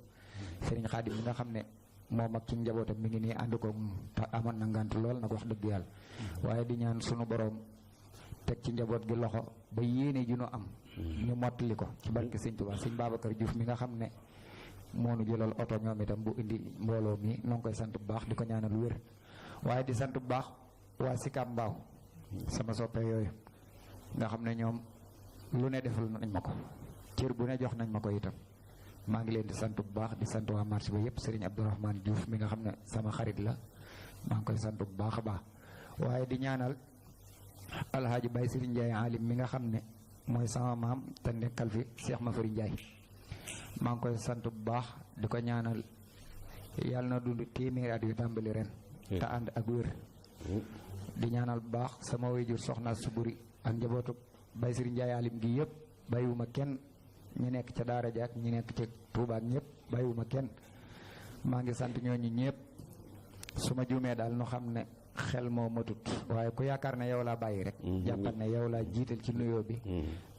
Serigne Khadim mi nga xam ne moom ak ci njabootam mi ngi nii ànd ko te amoon na ngant lool nag wax dëgg yàlla waaye di ñaan sunu borom teg ci njaboot gi loxo ba yéene ju nu am ñu mottali ko ci barke sëñ Tuubaa sëñ Babacar Diouf mi nga xam ne moo nu jëlal oto ñoom itam bu indi mbooloo mi noo ngi koy sant bu baax di ko ñaanal wér waaye di sant bu baax waa Sicap Mbao sama soppe yooyu nga xam ne ñoom lu ne defal nañ ma ko cër bu ne jox nañ ma ko itam maa ngi leen di sant bu baax di sant waa marché ba yëpp Serigne Abdourahmane Diouf mi nga xam ne sama xarit la maa ngi koy sant bu baax a baax waaye di ñaanal alhaaji Baye Serigne Ndiaye alim mi nga xam ne mooy sama maam te nekkal fi Cheikh Mafari Ndiaye maa ngi koy sant bu baax di ko ñaanal yàlla na dund téeméeri at yu tàmbali ren te ànd ak wér di ñaanal bu baax sama waajur soxna Suburi ak njabootu Baye Serigne Ndiaye alim gi yëpp bàyyiwuma kenn ñi nekk ca daara ja ak ñi nekk ca Touba ak ñëpp bàyyiwuma kenn maa ngi sant ñooñu ñëpp su ma juumee daal nu xam ne xel moo matut waaye ku yaakaar ne yow laa bàyyi rek jàppal ne yow laa jiital ci nuyoo bi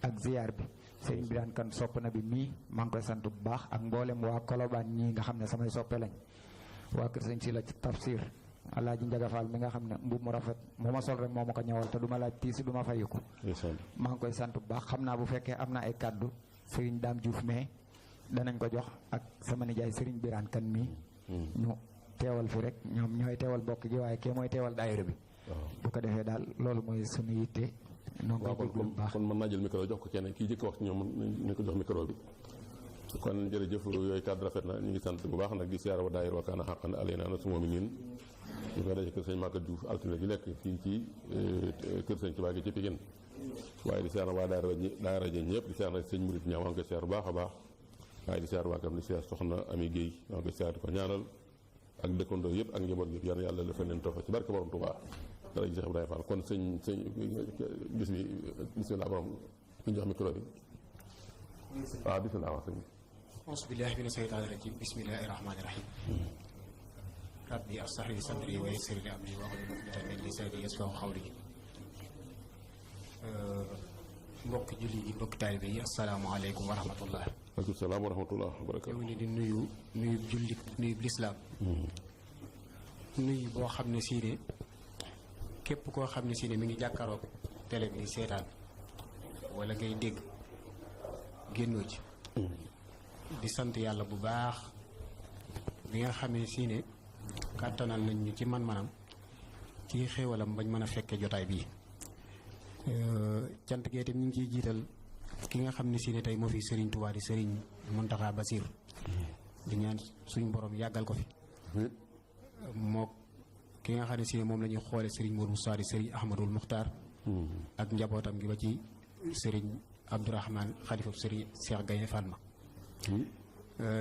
ak ziyaar bi sëriñ bi daan kan sopp na bi mii maa ngi koy sant bu baax ak mboolem waa Kolobaan ñii nga xam ne samay soppe lañ waa kër sëñ si la ci tafsir alaaji Njagafaal mi nga xam ne mbubb mu rafet mu ma sol rek moo ma ko ñëwal te du ma laaj tiisi du ma fayiku maa ngi koy sant bu baax xam naa bu fekkee am na ay kàddu sëriñ Daam Diouf mais danañ ko jox ak sama nijaay sëriñ Biraan kan mii ñu teewal fi rek ñoom ñooy teewal bokk gi waaye kee mooy teewal daayira bi bu ko defee daal loolu mooy suñu yitte noonu koy déglu bu baax kon mën naa jël micro jox ko kenn kii jëkk wax ci ñoom ñu ko jox micro bi kon jërëjëf yooyu kàddu rafet na ñu ngi sant bu baax nag di siyaara wa daayira Wakana Haqqan alaynaa nasrul mu'miniin ñu koy daje kër sëñ Maguette Diouf altine gi nekk fii ci kër sëñ Tuubaa gi ci Pikine waaye di siyaara waa daayira ji ñëpp di siyaara sëñ Murit Ñaaw maa ngi koy siyaar bu baax a baax waaye di siyaar waa kam di siyaar soxna Ami Guèye maa ngi koy siyaar di ko ñaanal ak dëkkandoo yëpp ak njaboot yëpp yal na yàlla defal leen tawfeex ci barke borom Tuubaa dara ji Cheikh Ibrahima Fall kon sëñ bis bi bismillah borom ñu jox micro bi waaw bismillah wax sëñ auzu billaahi mina shaytaani rajiim bismillaahi rahmaani rahiim rabbi ashrah li sadri wa yassir li amri wahlul uqdatan min lisaani yafqahu qawli mbokk julli yi mbokk taalibe yi asalaamaaleykum wa rahmatullah waaleykum salaam wa rahmatullah wa barakaatu ñoo ngi di nuyu jullit nuyu lislaam nuyu boo xam ne sii ne képp koo xam ne sii ne mi ngi jàkkaaroog télé bi seetaan wala ngay dégg génnoo ci di sant yàlla bu baax bi nga xamee sii ne kàttanal nañ ñu ci man-manam ci xéewalam bañ mën a fekke jotaay bii cant gee itam ñu ngi ciy jiital ki nga xam ne si ne tey moo fi Serigne Touba di Serigne Mountakha Bassir di ñaan suñu borom yàggal ko fi moo ki nga xam ne si ne moom la ñuy xoole Serigne Modou Moussa di Serigne Ahmadul Muxtaar ak njabootam gi ba ci Serigne Abdourahmane xalifa Serigne Cheikh Gaye Fatma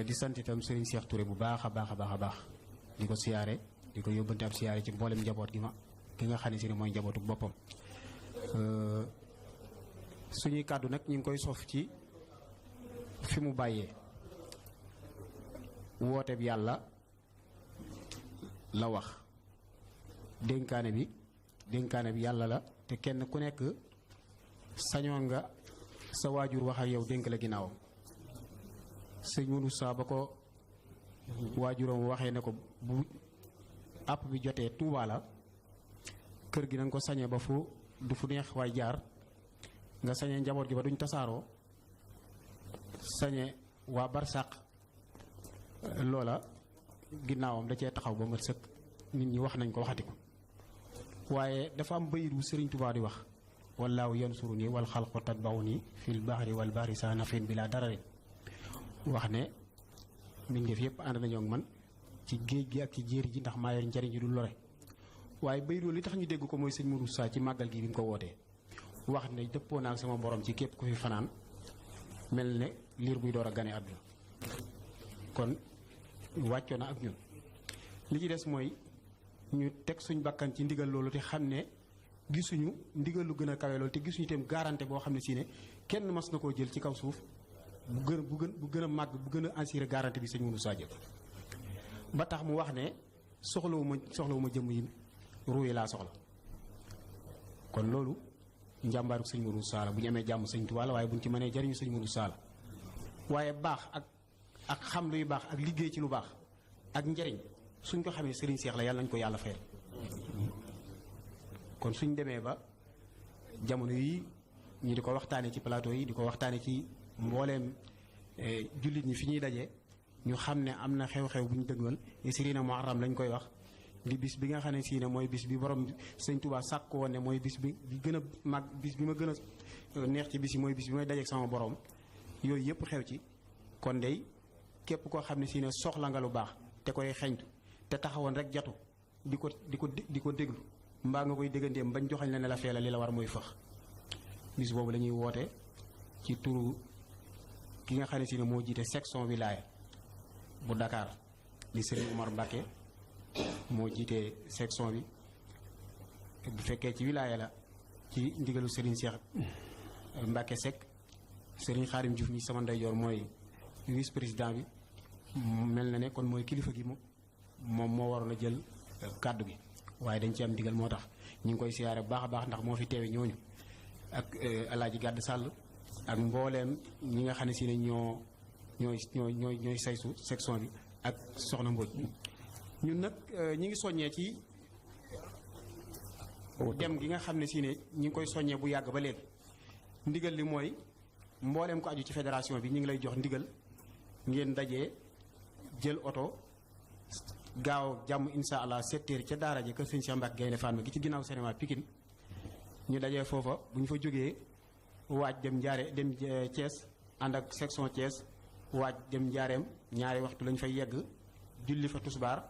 di sant itam Serigne Cheikh Touré bu baax a baax a baax a baax di ko siyaare di ko yóbbante ab siyaare ci mboolem njaboot gi ma ki nga xam ne si ne mooy njabootu boppam suñuy kàddu nag ñu ngi koy sof ci fi mu bàyyee woote bi yàlla la wax dénkaane bi yàlla la te kenn ku nekk sañoon nga sa waajur wax ak yow dénk la ginnaawam sëñ Modou Sa ba ko waajuram waxee ne ko bu àpp bi jotee Tuubaa la kër gi nanga ko sañee ba fu du fu neex waay jaar nga sañee njaboot gi ba duñ tasaaroo sañee waa barsàq loola ginnaawam da cee taxaw ba mat sëkk nit ñi wax nañ ko waxati ko waaye dafa am bayit wu Sëriñ Tuubaa di wax wallaahu yansuru nii wal xalqu tatbawu nii fil bahri wal bahri sa nafin bi laa dararin wax ne mbindeef yëpp ànd nañoo ak man ci géej gi ak ci jéeri ji ndax maa yor njariñ ji du lore waaye bayit li tax ñu dégg ko mooy sëñ Modou Sa ci màggal gi bi mu ko wootee wax ne dëppoo naa ak sama borom ci képp ku fi fanaan mel ne liir buy door a gane àdduna kon wàccoo na ak ñun li ci des mooy ñu teg suñ bakkan ci ndigal loolu te xam ne gisuñu ndigal lu gën a kawe loolu te gisuñu itam garantie boo xam ne si ne kenn mas na koo jël ci kaw suuf bu gën a màgg bu gën a assuré garantie bi sëñ Modou Sa jël ba tax mu wax ne soxlawuma jëmm yi ruuyi laa soxla kon loolu njàmbaaru sëñ Modou Sa la bu ñu amee jàmm sëñ Tuubaa la waaye bu ñu ci mënee jariñu sëñ Modou Sa la waaye baax ak xam luy baax ak liggéey ci lu baax ak njariñ suñ ko xamee Serigne Cheikh la yàlla nañ ko yàlla fayal. kon suñ demee ba jamono yi ñu di ko waxtaanee ci plateau yi di ko waxtaanee ci mbooleem jullit ñi fi ñuy daje ñu xam ne am na xew-xew bu ñu dëgmal Isriina Muharram lañ koy wax di bis bi nga xam ne si ne mooy bis bi borom Sëñ Tuubaa sàkk woon ne mooy bis bi gën a mag bis bi ma gën a neex ci bis yi mooy bis bi may dajeek sama borom yooyu yëpp xew ci. kon dey képp koo xam ne si ne soxla nga lu baax te koy xeñtu te taxawoon rek jatu di ko déglu mbaa nga koy dégganteem bañ joxañ la ne la feela li la war mooy fëx bis boobu la ñuy woote ci turu ki nga xam ne si ne moo jiite section wilaya bu Dakar di Serigne Oumar Mbacké moo jiite section bi bu fekkee ci wilaya la ci ndigalu Serigne Cheikh Mbacké Seck Serigne Khadim Diouf mi sama ndeyjoor mooy vice président bi mel na ne kon mooy kilifa gi moom moo waroon a jël kàddu gi waaye dañ ci am ndigal moo tax ñu ngi koy siyaare bu baax a baax ndax moo fi teewe ñooñu ak Alaaji Gàdd Sàll ak mbooleem ñi nga xam ne si ne ñooy saytu section bi ak Soxna Mbodj ñun nag ñi ngi soññee ci dem gi nga xam ne si ne ñi ngi koy soññee bu yàgg ba léegi ndigal li mooy mbooleem ko aju ci fédération bi ñu ngi lay jox ndigal ngeen dajee jël oto gaaw jàmm insha allah 7 heures ca daara ji kër sëñ Cheikh Mbacké Gaynde Fatma gi ci ginnaaw cinéma Pikine ñu dajee foofa bu ñu fa jógee waaj dem Thiès ànd ak section Thiès waaj dem Njaareem ñaari waxtu lañ fay yegg julli fa tusbaar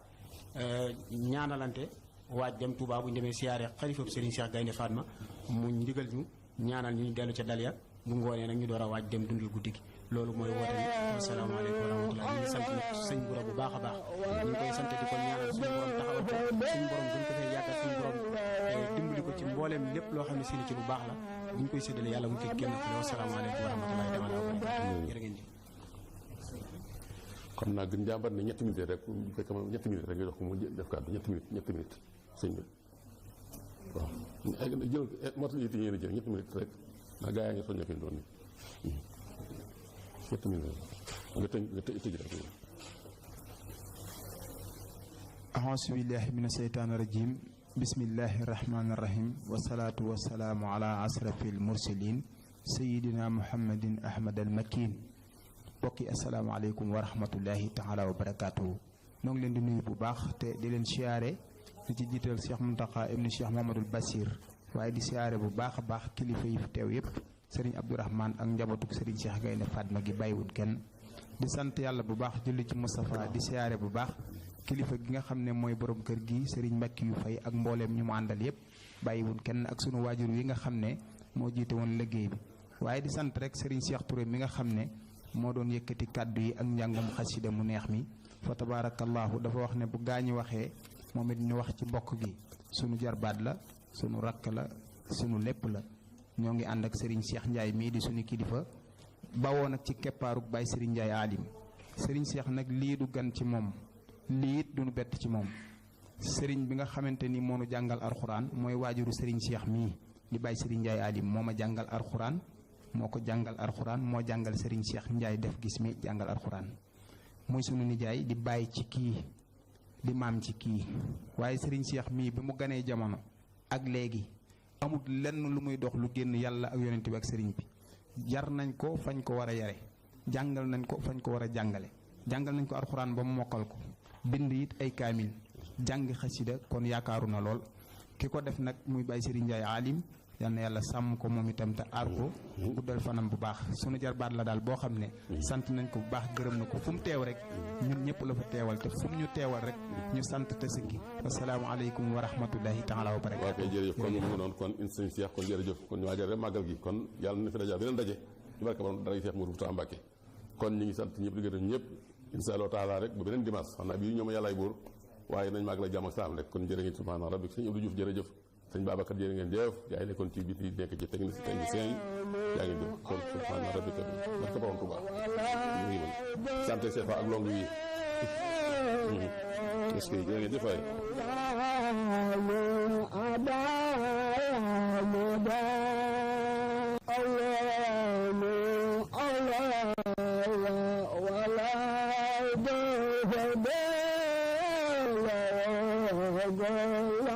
ñaanalante waaj dem Touba bu ñu demee siyaare xalifa Serigne Cheikh Gaynde Fatma mu ndigal ñu ñaanal ñu dellu ca Daliya bu ngoonee nag ñu door a waaj dem dundal guddi gi loolu mooy woote bi asalaamaaleykum wa rahmatulah ñu ngi sant sëñ Bura bu baax a baax ñu ngi koy sant di ko ñaanal suñu borom taxawal ko suñu borom gën ko fee yàggal suñu borom dimbali ko ci mbooleem lépp loo xam ne si ci lu baax la bu ñu koy séddale yàlla bu ñu koy génn ci asalaamaaleykum wa rahmatulah taala wa barakatuh jërë ngeen jëf. xam naa gën jàmbat ne ñetti minutes rek bu fekkee moom ñetti minutes rek nga jox ko mu def kàddu ñetti minutes sëñ bi waaw jël motul yi ngeen a jël ñetti minutes rek ndax gaa yaa ngi soññee fi mu doon nii ñetti minutes nga tëj rek. auzu billahi mina seytaani rajim bismillahi rahmaani rahim wasalaatu wasalaamu ala asrafil mursalin sayidina muhammadin ahmad al makin bokki asalaamaaleykum wa rahmatullahi taala wa barakaatuhu noo ngi leen di nuyu bu baax te di leen siyaare di ci jiital Cheikh Mountakha ibnu Cheikh Mouhamadoul Bassir waaye di siyaare bu baax a baax kilifa yi fi teew yëpp sëriñ Abdourahmane ak njabootuk sëriñ Cheikh Gaynde Fatma gi bàyyiwul kenn di sant yàlla bu baax julli ci Moustapha di siyaare bu baax kilifa gi nga xam ne mooy borom kër gi sëriñ Mbacke yu fay ak mbooleem ñu mu àndal yëpp bàyyiwul kenn ak sunu waajur yi nga xam ne moo jiite woon liggéey bi waaye di sant rek sëriñ Cheikh Touré mi nga xam ne moo doon yëkkati kàddu yi ak njàngum xasida mu neex mi fa tabaarakallaahu dafa wax ne bu gaañi waxee moom it ñu wax ci mbokk gi sunu jarbaat la sunu rakk la sunu lépp la ñoo ngi ànd ak Serigne Cheikh Ndiaye mii di suñu kilifa bawoo nag ci keppaaruk Baye Serigne Ndiaye alim Serigne Cheikh nag lii du gan ci moom lii it duñu bett ci moom Serigne bi nga xamante ni moo nu jàngal alxuraan mooy waajuru Serigne Cheikh mii di Baye Serigne Ndiaye alim moo ma jàngal alxuraan moo ko jàngal alxuraan moo jàngal Serigne Cheikh Ndiaye def gis mi jàngal alxuraan muy sunu nijaay di bàyyi ci kii di maam ci kii waaye Serigne Cheikh mii bi mu ganee jamono ak léegi amul lenn lu muy dox lu génn yàlla ak yonent bi ak sëriñ bi yar nañ ko fañ ko war a yare jàngal nañ ko fañ ko war a jàngale jàngal nañ ko alxuraan ba mu mokkal ko bind it ay kaamil jàng xasida kon yaakaaru na lool ki ko def nag muy Baye Serigne Ndiaye alim yal na yàlla sàmm ko moom itam te aar ko guddal fanam bu baax sunu jarbaat la daal boo xam ne sant nañ ko bu baax gërëm na ko fu mu teew rek ñun ñëpp la fa teewal te fu mu ñu teewal rek ñu sant te sëggi asalaamaaleykum wa rahmatullahi taala wa barakaatu. waaw kay jërëjëf kon mu ngi noonu kon sëñ Cheikh kon jërëjëf kon ñu waajal rek màggal gi kon yàlla na fi daje beneen daje ci barke borom dara Cheikh Mourou Moussa Mbacké kon ñu ngi sant ñëpp di gërëm ñëpp insha Allah taala rek bu beneen dimanche xam naa bii ñoom yàllaay buur waaye nañ màggal ak jàmm ak salaam rek kon jërë ngeen subhaana rabbik sëñ Abdou Diouf jërëjëf sëñ Babacar jërë ngeen jëf yaa ngi nekkoon ci biti nekk ci technicien yi yaa ngi jëf kon subhaana rabbika barke borom Tuubaa ñu ngi mën sant CFA ak longue wi est-ce que jërë ngeen jëf waay la